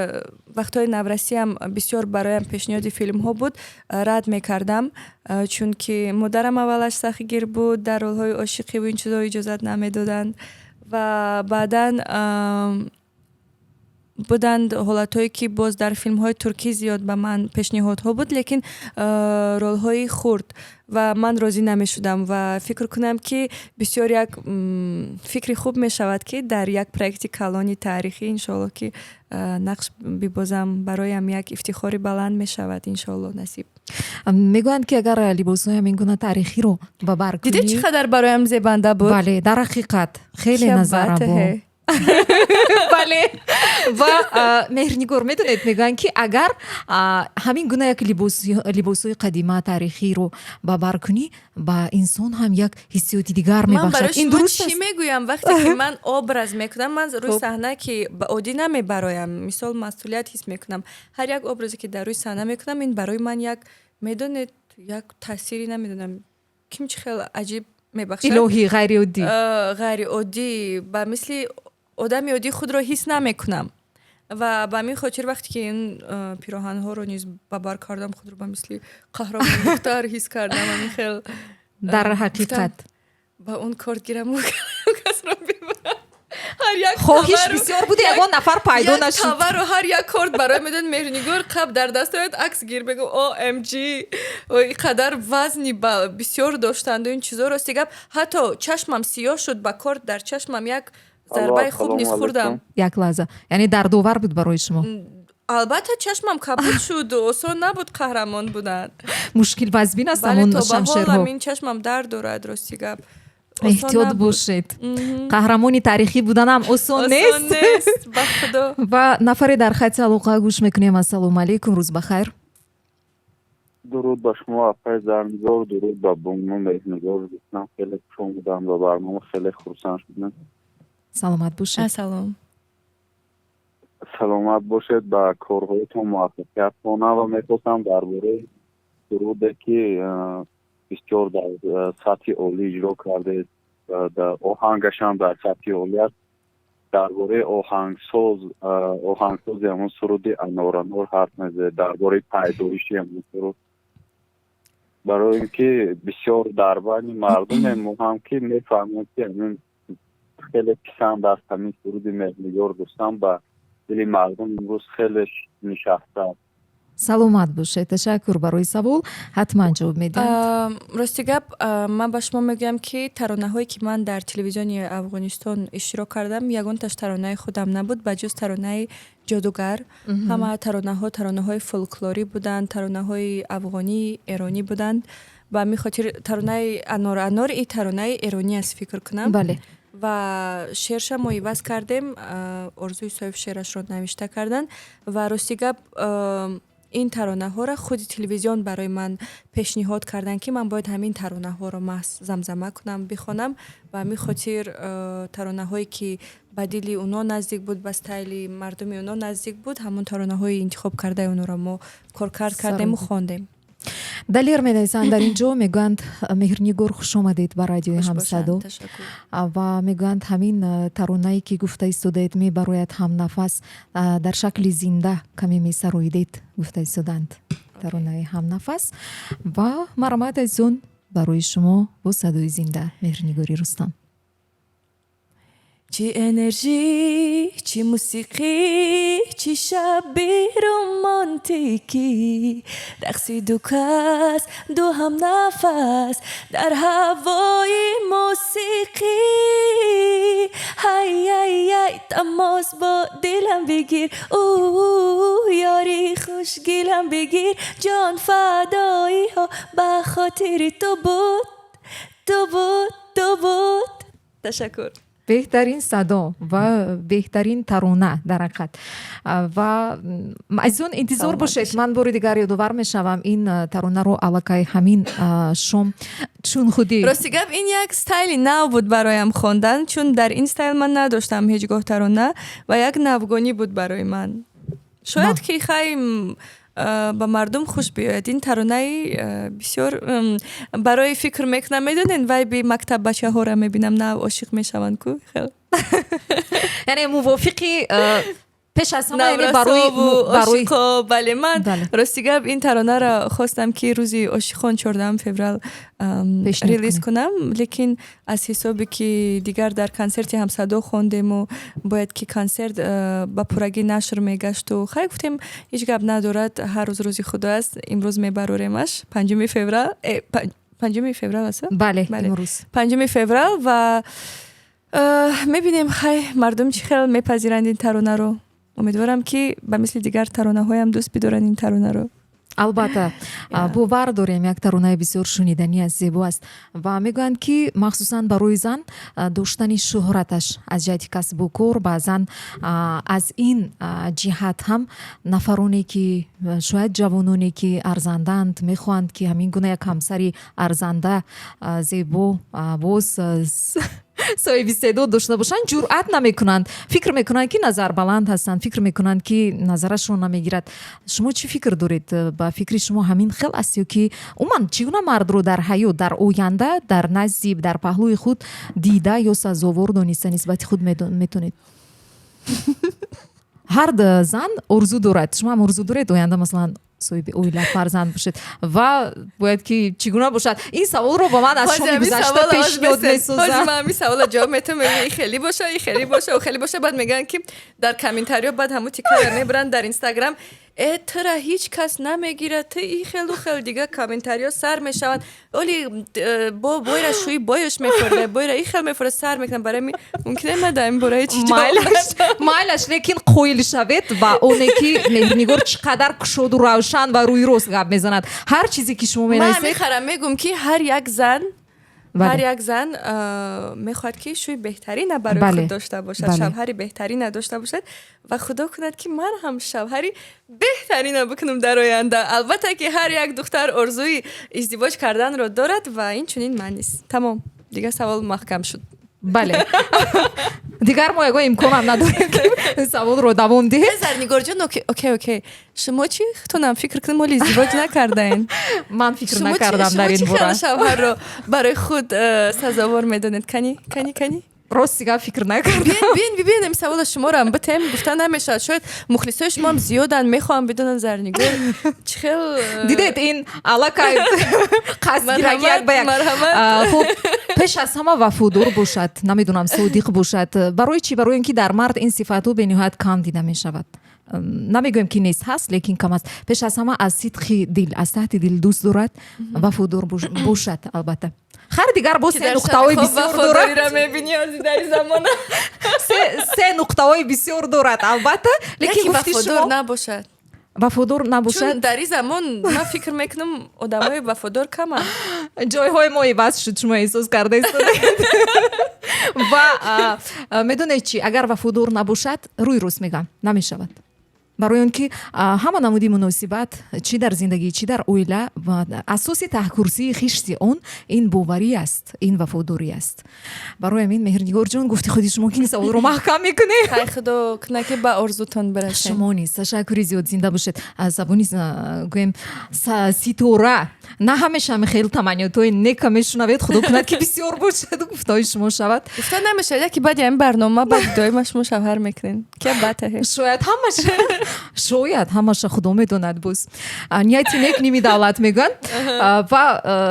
вақтҳои наврасиам бисёр бароям пешниҳоди филмҳо буд, рад мекардам, чунки модарам аввалаш сахтгир буд, дар ролҳои ошиқиву ин чизҳо иҷозат намедоданд. Ва баъдан буданд ҳолатҳое, ки боз дар филмҳои туркӣ зиёд ба ман пешниҳодҳо буд, лекин ролҳои хурд, ва ман розӣ намешудам. Ва фикр кунам, ки бисёр як фикри хуб мешавад, ки дар як проекти калони таърихӣ, иншоалло, ки нақш бибозам, бароям як ифтихори баланд мешавад, иншоалло, насиб. Мегӯянд, ки агар либосҳои ҳамин гуна таърихиро ба бар кунӣ. Дидед, чӣ қадар бароям зебанда буд? Бале, дар ҳақиқат хеле назаррабо, бале. Ва, Меҳрнигор, медонед, мегӯянд, ки агар ҳамин гуна як либосҳои қадима, таърихиро ба бар кунӣ, ба инсон ҳам як ҳиссиёти дигар мебахшад. Ин дуруст? Чӣ мегӯям, вақте ки ман образ мекунам, ман рӯи саҳна ки ба оддӣ намебароям, мисол, масъулият ҳис мекунам. Ҳар як образе ки дар рӯи саҳна мекунам, ин барои ман як, медонед, як таъсири, намедонам, ким чӣ хел аҷиб мебахшад. Илоҳӣ, ғайриоддӣ. Ғайриоддӣ, ба мисли одами оддӣ худро ҳис намекунам. Ва ба ҳамин хотир, вақте ки ин пироҳанҳоро низ ба бар кардам, худро ба мисли қаҳрамон духтар ҳис кардам, ҳамин хел. Дар ҳақиқат. Ба он корт гираму касро бибарам. Ҳар як хоҳиш бисёр буд, ягон нафар пайдо нашуд. Тавару ҳар як корт барои, медонед, Меҳрнигор, қаб дар дастоят акс гир, мегӯм: «OMG, қадар вазни бисёр доштанду ин чизо». Рости гап, ҳатто чашмам сиёҳ шуд, ба корт дар чашмам як зарбаи хуб низ хӯрдам. Як лаҳза, яъне дардовар буд барои шумо? Албатта, чашмам кабуд шуд. Осон набуд қаҳрамон будан. Мушкил вазбин аст ҳамон шамшерҳо. Ин чашмам дард дорад, рости гап. Эҳтиёт бошед, қаҳрамони таърихӣ буданам осон нест. Ба худо. Ва нафаре дар хати алоқа, гӯш мекунем. Ассалому алайкум, рӯз бахайр. Дуруд ба шумо, апаи Зарнигор, дуруд ба бону Меҳрнигор. Гуфтам, хеле хуш омадам ба барнома, хеле хурсанд шудам. Саломат бошед. Салом. Саломат бошед, ба корҳоятон муваффақият хонам ва мехостам дар бораи суруде, ки бисёр дар сатҳи олӣ иҷро кардед, оҳангашам дар сатҳи олӣ аст, дар бораи оҳангсози ҳамон суруди «Анор, анор» ҳарф мезанед, дар бораи пайдоиши ҳамон суруд, барои ин ки бисёр дар байни мардуме мо ҳам ки мефаҳмем, ки ҳамин хеле писанд аст, ҳамин суруди Меҳрнигор Рустам ба дили мардум имрӯз хеле нишастааст. Саломат бошед, ташаккур барои савол, ҳатман ҷавоб медиҳанд. Рости гап, ман ба шумо мегӯям, ки таронаҳое, ки ман дар телевизиони Афғонистон иштирок кардам, ягонташ таронаи худам набуд, ба ҷуз таронаи «Ҷодугар». Ҳама таронаҳо таронаҳои фолклорӣ буданд, таронаҳои афғонӣ, эронӣ буданд. Ба ҳамин хотир таронаи «Анор, анор» и таронаи эронӣ аст, фикр кунам. Ва шеърша мо иваз кардем, Орзуи Соҳиб шеърашро навишта карданд. Ва рости гап, ин таронаҳоро худи телевизион барои ман пешниҳод карданд, ки ман бояд ҳамин таронаҳоро маҳз замзама кунам, бихонам. Ба ҳамин хотир таронаҳое, ки ба дили уно наздик буд, ба стайли мардуми уно наздик буд, ҳамон таронаҳои интихоб кардаи онро мо коркард кардему хондем. Далер менависанд дар ин ҷо, мегӯянд: «Меҳрнигор, хуш омадед ба радиои Ҳамсадо». Ва мегӯянд, ҳамин таронае, ки гуфта истодаед, мебарояд «Ҳамнафас», дар шакли зинда каме месароидед, гуфта истоданд, таронаи «Ҳамнафас». Ва марҳамат, азизон, барои шумо бо садои зинда Меҳрнигори Рустам. Чӣ энержӣ, чӣ мусиқӣ, чӣ шаби романтикӣ. Рақси ду кас, ду ҳамнафас дар ҳавои мусиқӣ. Ҳай, ай, ай, тамос бо дилам бигир, ӯ ёри хушгилам бигир. Ҷон фадоиҳо ба хотири ту буд, ту буд, ту буд. Ташаккур. Беҳтарин садо ва беҳтарин тарона дар ҳақиқат. Ва азизон, интизор бошед, ман бори дигар ёдовар мешавам, ин таронаро аллакай ҳамин шом чун худи Рости гап, ин як стайли нав буд бароям хондан, чун дар ин стайл ман надоштам ҳеҷ гоҳ тарона ва як навгонӣ буд барои ман. Шояд, ки хай ба мардум хуш биёяд ин таронаи бисёр барои фикр мекунам, медонед, вайби мактаббачаҳоро мебинам, нав ошиқ мешаванд ку хел. Яъне мувофиқи пеш аз ҳама, яъне барои ошиқо. Бале, ман, рости гап, ин таронаро хостам, ки рӯзи ошиқон, 14 феврал, релиз кунам, лекин аз ҳисобе ки дигар дар консерти ҳамсадо хондему бояд ки консерт ба пуррагӣ нашр мегашту, хай, гуфтем, ҳеҷ гап надорад, ҳар рӯз рӯзи худо аст, имрӯз мебароремаш, 5 феврал. 5 феврал аст? Бале, имрӯз. 5 феврал ва мебинем, хай, мардум чӣ хел мепазиранд ин таронаро. Умедворам, ки ба мисли дигар таронаҳоям дӯст бидоранд ин таронаро. Албатта, бовар дорем, як таронаи бисёр шуниданӣ аст, зебо аст. Ва мегӯянд, ки махсусан барои зан доштани шӯҳраташ аз ҷиҳати касбу кор, баъзан аз ин ҷиҳат ҳам нафароне ки шояд ҷавононе ки арзандаанд, мехоҳанд, ки ҳамин гуна як ҳамсари арзанда, зебо, боз соҳиби истеъдод дошта бошанд, ҷуръат намекунанд, фикр мекунанд, ки назарбаланд ҳастанд, фикр мекунанд, ки назарашро намегирад. Шумо чӣ фикр доред? Ба фикри шумо, ҳамин хел аст ё ки умуман чӣ гуна мардро дар ҳаёт, дар оянда, дар назди, дар паҳлӯи худ дида ё сазовор дониста нисбати худ метонед? Ҳар зан орзу дорад, шумо ҳам орзу доред, оянда, масалан, соҳиби оила, фарзанд бошед ва бояд ки чӣ гуна бошад? Ин саволро ба ман аз шоми гузашта пешниҳод месозам. Ман ҳамин саволро ҷавоб метавам, и хеле боша, и хеле боша, хеле боша. Баъд мегӯянд, ки дар комментариё, баъд ҳамун тикара мебаранд дар Инстаграм: «Э, тура ҳеҷ кас намегирад, ту и хелу хел», дигар комментариё сар мешаванд. Оли бо бойра шӯи боёш мефорда, бойра и хел мефорда, сар мекунам. Барои ми мумкин ма дар ин бора ҳеҷ. Майлаш, лекин қоил шавед ба оне, ки Меҳрнигор чӣ қадар кушоду равшан ва рӯи рост гап мезанад. Ҳар чизе ки шумо менависед. Ман мехарам, мегӯм, ки ҳар як зан, ҳар як зан мехоҳад, ки шӯи беҳтарина барои худ дошта бошад, шавҳари беҳтарина дошта бошад ва худо кунад, ки ман ҳам шавҳари беҳтарина бикунам дар оянда. Албатта, ки ҳар як духтар орзуи издивоҷ карданро дорад ва ин чунин ман низ. Тамом, дигар савол маҳкам шуд. Бале, дигар мо ягон имконам надорем, ки саволро давом диҳем. Зарнигорҷон, окей, шумо чӣ? Худтонам фикр кунем, ҳоли издивоҷ накардаен. Ман фикр накардам дар ин бора. Шавҳарро барои худ сазовор медонед? Кани, кани, кани? Рости гап, фикр накардам. Биен, бибинем, савола шуморо битем. Гуфта намешавад, шояд мухлисои шумоам зиёданд, мехоҳам бидонанд, Зарнигор чӣ хел. Дидед, ин аллакай қасдгирак як ба як. Хуб, пеш аз ҳама вафодор бошад, намедонам, содиқ бошад. Барои чӣ? Барои ин ки дар мард ин сифатҳо бениҳоят кам дида мешавад. Намегӯем, ки нест, ҳаст, лекин кам аст. Пеш аз ҳама аз сидқи дил, аз таҳти дил дӯст дорад, вафодор бошад. Албатта, хар дигар боз се нуқтаҳои бисёр дорад. Се нуқтаҳои бисёр дорад, албатта, лекин гуфти вафодор набошад. Вафодор набошад. Чун дар ин замон ман фикр мекунам, одамои вафодор каманд. Ҷойҳои мо иваз шуд, шумо эҳсос карда истодаед. Ва медонед чӣ? Агар вафодор набошад, рӯи рост мегӯям, намешавад, барои он ки ҳама намуди муносибат, чӣ дар зиндагӣ, чӣ дар оила, асоси таҳкурсии хишти он ин боварӣ аст, ин вафодорӣ аст. Барои ҳамин, Меҳрнигорҷон, гуфти худи шумо, ки ин саволро маҳкам мекунем. Хай, худо кунад, ки ба орзутон бирасем. Шумо низ, ташаккури зиёд, зинда бошед. Аз забони, гӯем, ситора. На ҳамеша хеле таманниётҳои нека мешунавед. Худо кунад, ки бисёр бошаду гуфтаҳои шумо шавад. Гуфта намешавад, яки баъди ҳамин барнома баъди доима шумо шавҳар мекунед, ки батаҳе. Шояд ҳамаша, шояд ҳамаша, худо медонад. Боз нияти нек ними давлат мегӯянд. Ва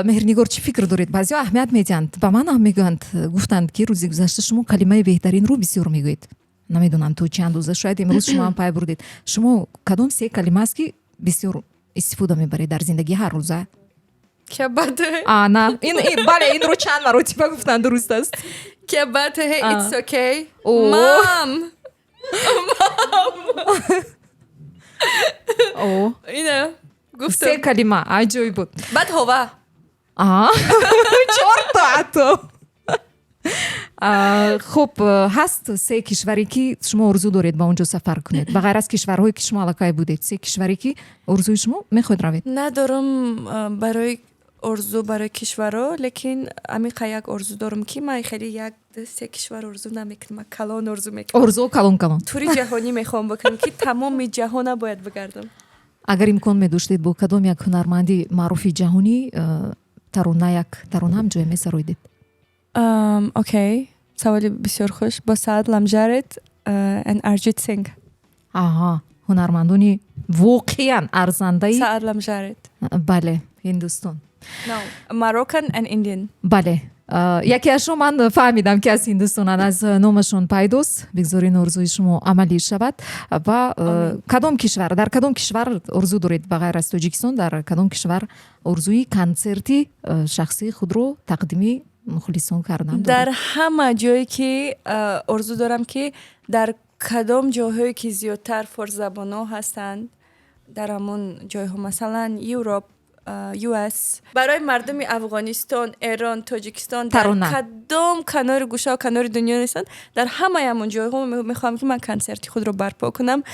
Меҳрнигор, чӣ фикр доред? Баъзеҳо аҳамият медиҳанд, ба ман ҳам мегӯянд, гуфтанд, ки рӯзи гузашта шумо калимаи беҳтаринро бисёр мегӯед. Намедонам то чӣ андоза, шояд имрӯз шумо ҳам пай бурдед. Шумо кадом се калима аст, ки бисёр истифода мебаред дар зиндагии ҳаррӯза? На, бале, инро чанд маротиба гуфтан дуруст аст. Кебатаҳе, it's okay, мам, мам. Ина гуфтам. Се калима аҷоиб буд. Баъд ҳова. Чорто ҳатто. Хуб, ҳаст се кишваре, ки шумо орзу доред ба он ҷо сафар кунед, ба ғайр аз кишварҳое, ки шумо аллакай будед? Се кишваре, ки орзуи шумо, мехоҳед равед? Надорам барои орзу барои кишварҳо, лекин амиқа як орзу дорам, ки ман хеле як, се кишвар орзу намекунам, ман калон орзу мекунам. Орзу калон калон. Тури ҷаҳонӣ мехоҳам бикунам, ки тамоми ҷаҳона бояд бигардам. Агар имкон медоштед, бо кадом як ҳунарманди маъруфи ҷаҳонӣ тарона, як тарона ҳам ҷоя месароидед? Окей, саволи бисёр хуш. Бо Саад Ламжаред and Арҷит Синг. Аҳа, ҳунармандони воқеан арзандаи. Саад Ламжаред. Бале, Ҳиндустон. No, Moroccan and Indian. Бале, якеашро ман фаҳмидам, ки аз Ҳиндустонанд, аз номашон пайдост. Бигзор ин орзуи шумо амалӣ шавад. Ва кадом кишвар, дар кадом кишвар орзу доред, ба ғайр аз Тоҷикистон, дар кадом кишвар орзуи консерти шахсии худро тақдими мухлисон кардан? Дар ҳама ҷое ки орзу дорам, ки дар кадом ҷойҳое ки зиёдтар форсзабонҳо ҳастанд, дар ҳамон ҷойҳо, масалан, Европ, US, барои мардуми Афғонистон, Эрон, Тоҷикистон, дар кадом канори гӯшаву канори дунё нестанд, дар ҳамаи ҳамон ҷойҳо мехоҳам, ки ман консерти худро барпо кунам.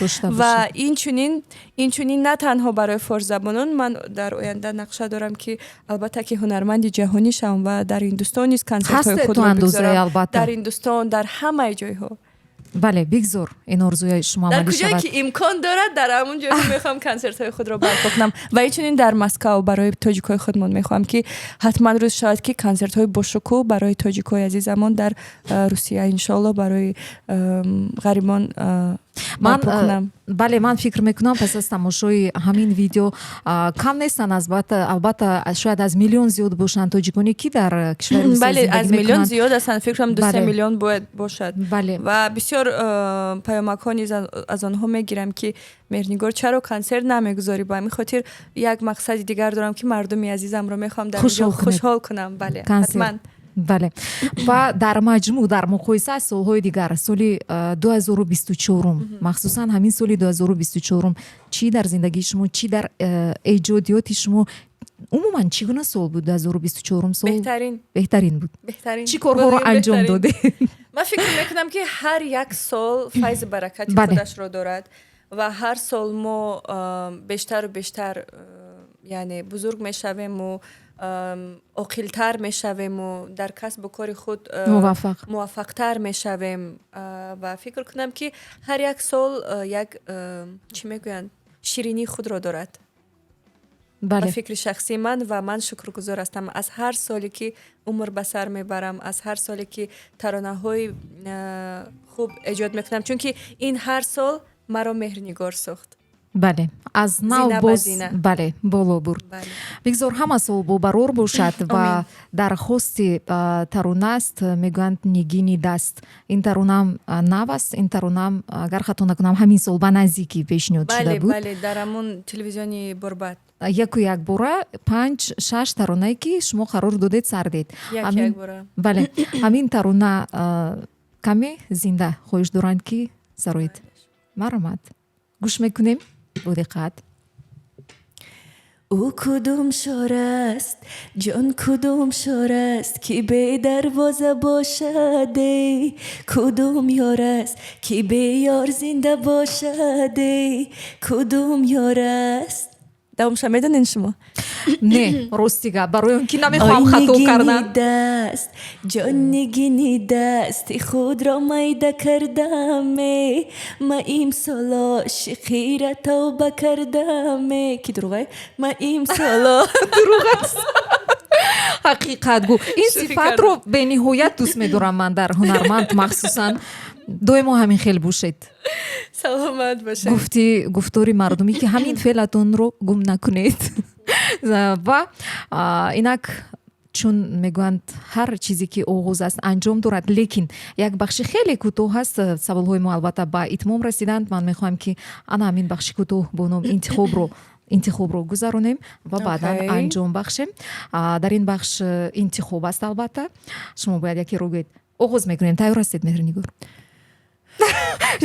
Ва инчунин на танҳо барои форсзабонон, ман дар оянда нақша дорам, ки албатта ки ҳунарманди ҷаҳонӣ шавам ва дар Ҳиндустон низ консертҳои худро бигзорам, дар Ҳиндустон, дар ҳамаи ҷойҳо. Бале, бигзор ин орзуи шумо Дар амалӣ куҷое шавад. ки имкон дорад, дар ҳамон ҷое мехоҳам консертҳои худро барпо кунам. Ва инчунин дар Москав барои тоҷикҳои худмон мехоҳам, ки ҳатман рӯз шавад, ки консертҳои бошукӯҳ барои тоҷикҳои азизамон дар Русия, иншоалло, барои ғарибон ман барпо кунам. Бале, ман фикр мекунам, пас аз тамошои ҳамин видео кам нестанд, албатта, шояд аз миллион зиёд бошанд тоҷиконе, ки дар кишвари Русия Бале, зиндагӣ аз миллион мекунанд. зиёд ҳастанд, фикр кунам, 2-се миллион бояд бошад. Ва бисёр паёмакҳо низ аз онҳо мегирам, ки Меҳрнигор, чаро консерт намегузорӣ? Ба ҳамин хотир як мақсади дигар дорам, ки мардуми азизамро мехоҳам дар Хушҳол инҷо кунед. хушҳол кунам, бале. Консерт. Ҳатман. Бале, ва дар маҷмӯъ, дар муқоиса аз солҳои дигар, соли 2024-ум, махсусан ҳамин соли 2024-ум, чӣ дар зиндагии шумо, чӣ дар эҷодиёти шумо, умуман чӣ гуна сол буд 2024-ум сол? Беҳтарин. Беҳтарин буд. Беҳтарин. Чӣ корҳоро Бигӯем, анҷом беҳтарин. додед? Ман фикр мекунам, ки ҳар як сол файзу баракати худашро дорад ва ҳар сол мо бештару бештар яъне бузург мешавему оқилтар мешавему дар касбу кори худ муваффақ. муваффақтар мешавем. Ва фикр кунам, ки ҳар як сол як чӣ мегӯянд, ширинии худро дорад, ба фикри шахсии ман. Ва ман шукргузор ҳастам аз ҳар соле, ки умр ба сар мебарам, аз ҳар соле, ки таронаҳои хуб эҷод мекунам, чунки ин ҳар сол маро Меҳрнигор сохт. Бале, аз нав Зина ба боз зина. Бале, боло бурд. Бигзор ҳама сол бобарор бошад. Ва Омин. дархости тарона аст, мегӯянд, «Нигини даст». Ин таронаам нав аст, ин таронаам, агар хато накунам, ҳамин сол ба наздикӣ пешниҳод шуда буд. Бале, дар ҳамон телевизиони Борбад. Яку якбора панҷ, шаш таронае, ки шумо қарор додед, сардед. Як якбора. Бале, ҳамин тарона каме зинда хоҳиш доранд, ки сароед. Марҳамат, гӯш мекунем бо диққат. Ӯ кудом шор аст, ҷон, кудом шор аст, ки бедарвоза бошад, эй? Кудом ёр аст, ки беёр зинда бошад, эй? Кудом ёр аст? Давомша медонед шумо? Не, рости гап, барои он ки намехоҳам хато кардан. Даст, ҷон нигини дасти худро майда кардаме, ма имсол ошиқира тавба кардаме. Ки дурӯғай? Ма имсоло Дурӯғ аст, ҳақиқат гӯ. Ин сифатро бениҳоят дӯст медорам ман дар ҳунарманд махсусан. Доимо ҳамин хел бошед. Саломат бошед. Гуфти гуфтори мардумӣ, ки ҳамин феълатонро гум накунед. Ва инак, чун мегӯянд, ҳар чизе ки оғоз аст, анҷом дорад, лекин як бахши хеле кӯтоҳ ҳаст. Саволҳои мо албатта ба итмом расиданд. Ман мехоҳам, ки ана ҳамин бахши кӯтоҳ бо номи интихобро гузаронем ва баъдан анҷом бахшем. Дар ин бахш интихоб аст, албатта шумо бояд якеро гӯед. Оғоз мекунем. Тайёр ҳастед, Меҳринигор?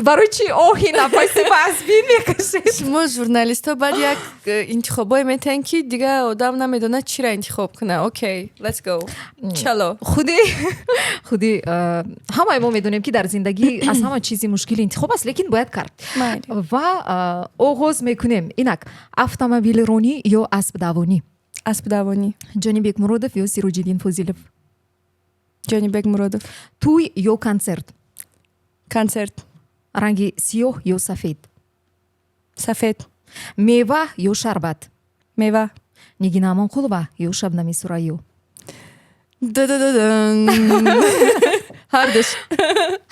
Барои чӣ оҳи нафаси вазбин мекашед? Шумо журналистҳо баъд як интихобое метиҳанд, ки дигар одам намедонад, чиро интихоб кунад. Окей, let's go, чало. Худи ҳамаи мо медонем, ки дар зиндагӣ аз ҳама чизи мушкили интихоб аст, лекин бояд кард. Ва оғоз мекунем. Инак, автомобилронӣ ё аспдавонӣ? Аспдавонӣ. Ҷонибек Муродов ё Сироҷиддин Фозилов? Ҷонибек Муродов. Тӯй ё консерт? Консерт. Ранги сиёҳ ё сафед? Сафед. Мева ё шарбат? Мева. Нигина Амонқулова ё Шабнами Сурайё? Дадададан, ҳардуш.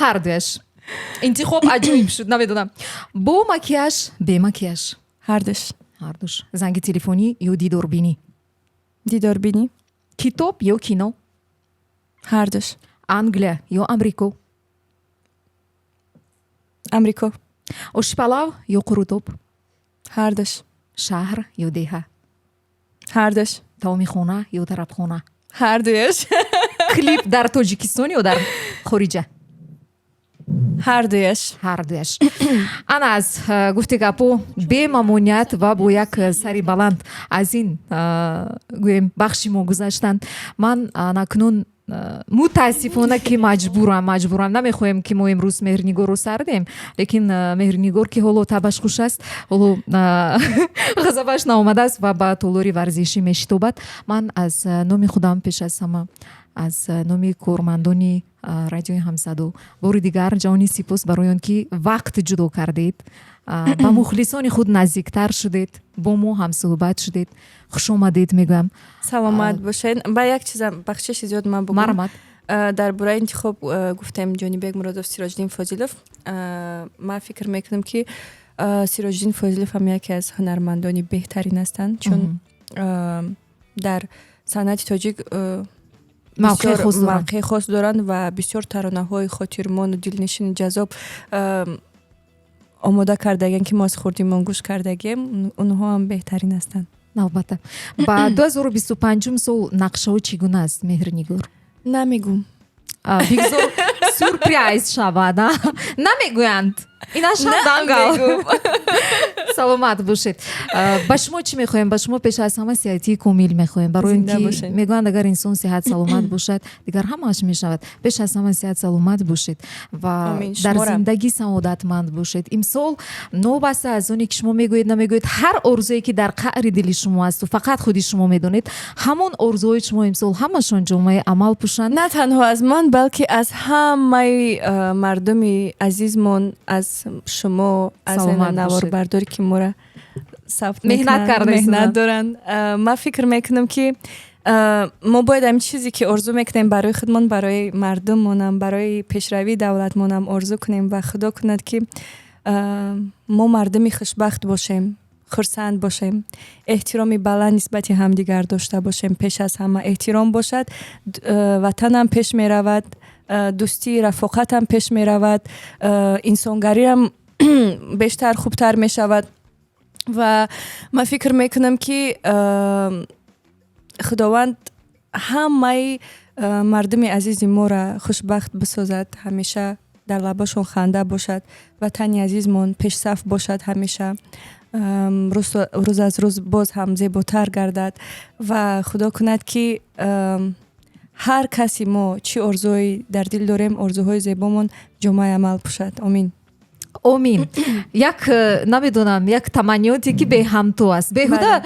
Ҳардуяш. Интихоб аҷоиб шуд, намедонам. Бо макияж, бе макияж? Ҳардуш. Ҳардуш. Занги телефонӣ ё дидорбинӣ? Дидорбинӣ. Китоб ё кино? Ҳардуш. Англия ё Амрико? Амрико. Ошпалав ё қурутоб? Ҳардуш. Шаҳр ё деҳа? Ҳардуш. Таоми хона ё тарабхона? Ҳардуяш. Клип дар Тоҷикистон ё дар хориҷа? Ҳардуяш. Ҳардуяш. Ана, аз гуфти гапо, бемамоният ва бо як сари баланд аз ин, гӯем, бахши мо гузаштанд. Ман анакнун, мутаассифона, ки маҷбурам, намехоҳем, ки мо имрӯз Меҳрнигорро сардем, лекин Меҳрнигор, ки ҳоло табаш хуш аст, ҳоло ғазабаш наомадааст ва ба толори варзишӣ мешитобад, ман аз номи худам, пеш аз ҳама аз номи кормандони Радиои Ҳамсадо, бори дигар ҷавони сипос барои он ки вақт ҷудо кардед, ба мухлисони худ наздиктар шудед, бо мо ҳамсӯҳбат шудед. Хушомадед мегӯям. Саломат бошед. Ба як чизам, бахшиши зиёд, ман бугӯям. Марҳамат. Дар бораи интихоб гуфтем, Ҷонибек Муродов, Сироҷиддин Фозилов. Ман фикр мекунам, ки Сироҷиддин Фозилов ҳам яке аз ҳунармандони беҳтарин ҳастанд, чун дар санъати тоҷик мавқеи хос доранд. Мавқеи хос доранд ва бисёр таронаҳои хотирмону дилнишини ҷаззоб омода кардагиам, ки мо аз хурдимон гӯш кардагием. Онҳо ҳам беҳтарин ҳастанд. Албатта. Ба 2025 сол нақшаҳо чӣ гуна аст, Меҳрнигор? Намегум. Бигзор сюрприз шавад. Намегӯянд, инашам дангал. Саломат бошед. Ба шумо чӣ мехоҳем? Ба шумо пеш аз ҳама сиҳатии комил мехоҳем, барои ин ки мегӯянд, агар инсон сиҳат саломат бошад, дигар ҳамааш мешавад. Пеш аз ҳама сиҳат саломат бошед ва дар зиндагӣ саодатманд бошед. Имсол, новобаста аз оне ки шумо мегӯед, намегӯед, ҳар орзуе ки дар қаъри дили шумо асту фақат худи шумо медонед, ҳамон орзуҳои шумо имсол ҳамашон ҷомаи амал пӯшанд. На танҳо аз ман, балки аз ҳамаи мардуми азизмон, аз шумо, аз наворбардоре, ки моро сабт меҳнат карда меҳнат доранд. Ман фикр мекунам, ки мо бояд ҳамин чизе ки орзу мекунем барои худмон, барои мардумонам, барои пешравии давлатмонам орзу кунем ва Худо кунад, ки мо мардуми хушбахт бошем, хурсанд бошем, эҳтироми баланд нисбати ҳамдигар дошта бошем. Пеш аз ҳама эҳтиром бошад, ватанам пеш меравад, дӯстии рафоқатам пеш меравад, инсонгариам бештар хубтар мешавад. Ва ман фикр мекунам, ки Худованд ҳамаи мардуми азизи моро хушбахт бисозад, ҳамеша дар лабашон ханда бошад, ватани азизмон пешсаф бошад, ҳамеша рӯз аз рӯз боз ҳам зеботар гардад. Ва Худо кунад, ки ҳар каси мо чӣ орзуҳое дар дил дорем, орзуҳои зебомон ҷомаи амал пӯшад. Омин. Омин. Як намедонам, як таманниёте ки беҳамто аст. Беҳуда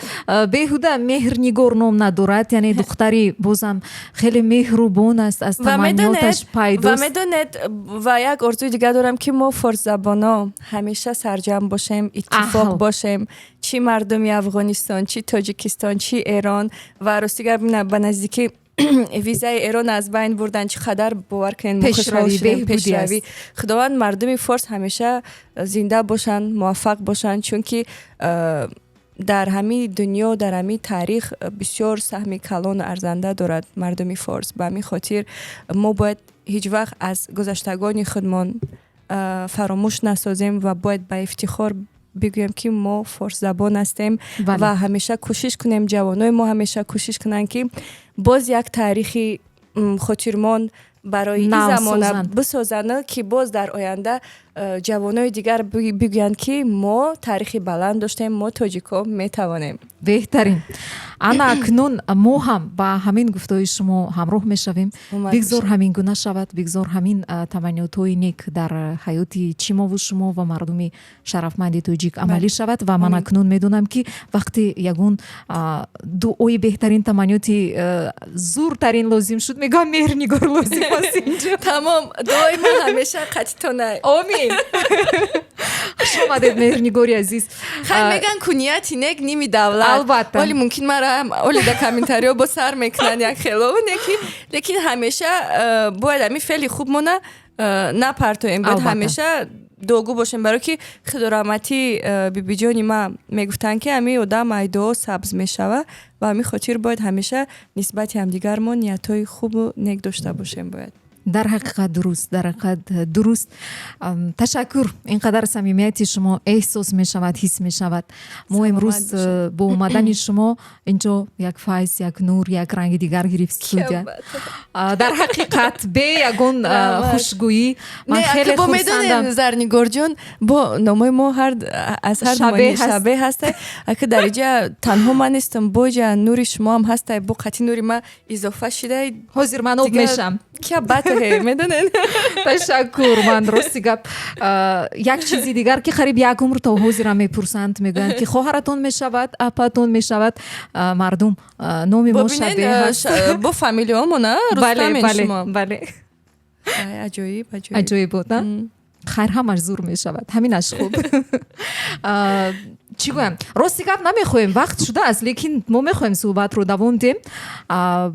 беҳуда Меҳрнигор ном надорад, яъне духтари бозам хеле меҳрубон аст, аз таманниёташ пайдост. Ва медонед, ва як орзуи дигар дорам, ки мо форсзабоно ҳамеша сарҷамъ бошем, иттифоқ бошем, чӣ мардуми Афғонистон, чӣ Тоҷикистон, чӣ Эрон. Ва рости гап, ба наздикӣ визаи Эрон аз байн бурдан, чӣ қадар, бовар кунед, пешравӣ. Худованд мардуми форс ҳамеша зинда бошанд, муваффақ бошанд, чунки дар ҳамин дунё, дар ҳамин таърих бисёр саҳми калону арзанда дорад мардуми форс. Ба ҳамин хотир мо бояд ҳеҷ вақт аз гузаштагони худмон фаромӯш насозем ва бояд ба ифтихор бигӯем, ки мо форсзабон ҳастем, ва ҳамеша кӯшиш кунем, ҷавонои мо ҳамеша кӯшиш кунанд, ки боз як таърихи хотирмон барои ин замона бисозанд, ки боз дар оянда ҷавонои дигар бигӯянд, ки мо таърихи баланд доштем, мо тоҷико метавонем. Беҳтарин. Ана акнун мо ҳам ба ҳамин гуфтаҳои шумо ҳамроҳ мешавем. Бигзор ҳамин гуна шавад, бигзор ҳамин таманниётҳои нек дар ҳаёти чӣ мову шумо ва мардуми шарафманди тоҷик амалӣ шавад. Ва ман акнун медонам, ки вақте ягон дуои беҳтарин, таманниёти зуртарин лозим шуд, мегӯям, Меҳрнигор лозим аст инҷо. Тамом, дуои ман ҳамеша қатитона. Омин. Хуш омадед, Меҳрнигори азиз. Хай, меган, ку нияти нек ними давлат. Албатта. Оли мумкин мара оли да комментариҳо бо сар мекунанд як хело, лекин ҳамеша бояд ҳамин феъли хуб мона напартоем, бояд ҳамеша дуогӯ бошем, барое ки худораҳматӣ бибиҷони ма мегуфтанд, ки ҳамин одам ай дуо сабз мешава. Ва ҳамин хотир бояд ҳамеша нисбати ҳамдигармон ниятҳои хубу нек дошта бошем бояд. Дар ҳақиқат дуруст, дар ҳақиқат дуруст. Ташаккур, ин қадар самимияти шумо эҳсос мешавад, ҳис мешавад. Мо имрӯз бо омадани шумо инҷо як файз, як нур, як ранги дигар гирифт студия. Дар ҳақиқат, бе ягон хушгӯӣ, ман хеле хурсандам. Зарнигорҷон, бо номои мо аз ҳар шабеҳ ҳастай. Ака, дар иҷа танҳо ман нестам, боҷа нури шумоам ҳастай, бо қатъи нури ман изофа шидай. Ҳозир ман об мешам. Кия батаҳе, медонед. Ташаккур. Ман рости гап, як чизи дигар, ки қариб як умр то ҳозирам мепурсанд, мегӯянд, ки хоҳаратон мешавад, апатон мешавад. Мардум, номи мо шабеҳ аст. Бо фамилияомона Рустамин шумо. Бале. Аҷоиб. Аҷоиб буд. Хайр, ҳамаш зур мешавад, ҳаминаш хуб. Чӣ гӯям, рости гап, намехоҳем, вақт шудааст, лекин мо мехоҳем суҳбатро давом диҳем.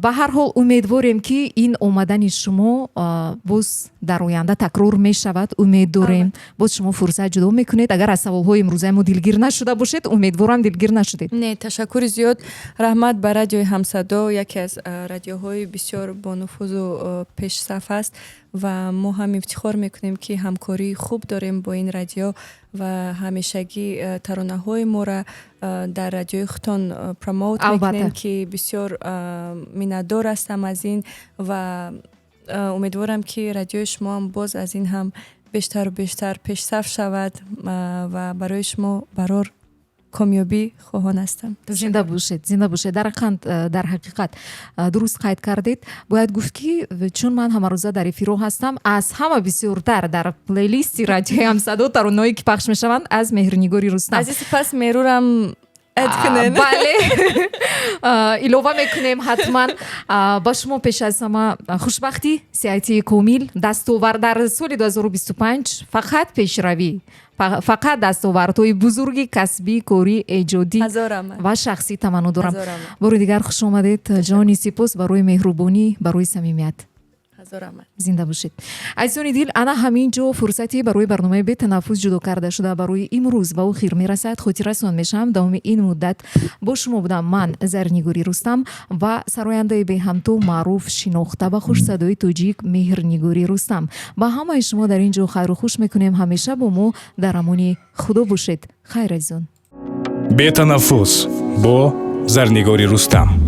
Ба ҳар ҳол, умедворем, ки ин омадани шумо боз дар оянда такрор мешавад. Умед дорем, боз шумо фурсат ҷудо мекунед. Агар аз саволҳои имрӯзаи мо дилгир нашуда бошед, умедворам, дилгир нашудед. Не, ташаккури зиёд, раҳмат ба радиои Ҳамсадо, яке аз радиоҳои бисёр бонуфузу пешсаф аст, ва мо ҳам ифтихор мекунем, ки ҳамкории хуб дорем бо ин радио ва ҳамешагӣ таронаҳои моро дар радиои худтон promote мекунем, ки бисёр миннатдор ҳастам аз ин ва умедворам, ки радиои шумоам боз аз ин ҳам бештару бештар пешсаф шавад ва барои шумо барор комёбӣ хоҳон ҳастам. Зинда бошед, зинда бошед. Дар ҳақиқат дуруст қайд кардед. Бояд гуфт, ки чун ман ҳамарӯза дар эфиро ҳастам, аз ҳама бисёртар дар плейлисти радиои Ҳамсадо таронаҳое ки пахш мешаванд, аз Меҳрнигори Рустам. Аз ин сипас мерурам. Бале, илова мекунем ҳатман. Ба шумо пеш аз ҳама хушбахтӣ, сиҳатии комил, дастовар дар соли 2025, фақат пешравӣ, фақат дастовардҳои бузурги касбӣ, корӣ, эҷодӣ ва шахсӣ таманно дорам. Бори дигар хуш омадед. Ҷони сипос барои меҳрубонӣ, барои самимият. Зинда бошед. Азизони дил, ана ҳамин ҷо фурсате барои барномаи «Бетанаффус» ҷудо карда шуда барои имрӯз ба охир мерасад. Хотиррасон мешавам, давоми ин муддат бо шумо будам ман, Зарнигори Рустам, ва сарояндаи беҳамто, маъруф, шинохта ва хушсадои тоҷик Меҳрнигори Рустам. Ба ҳамаи шумо дар ин ҷо хайру хуш мекунем. Ҳамеша бо мо дар амони Худо бошед. Хайр, азизон. «Бетанаффус» бо Зарнигори Рустам.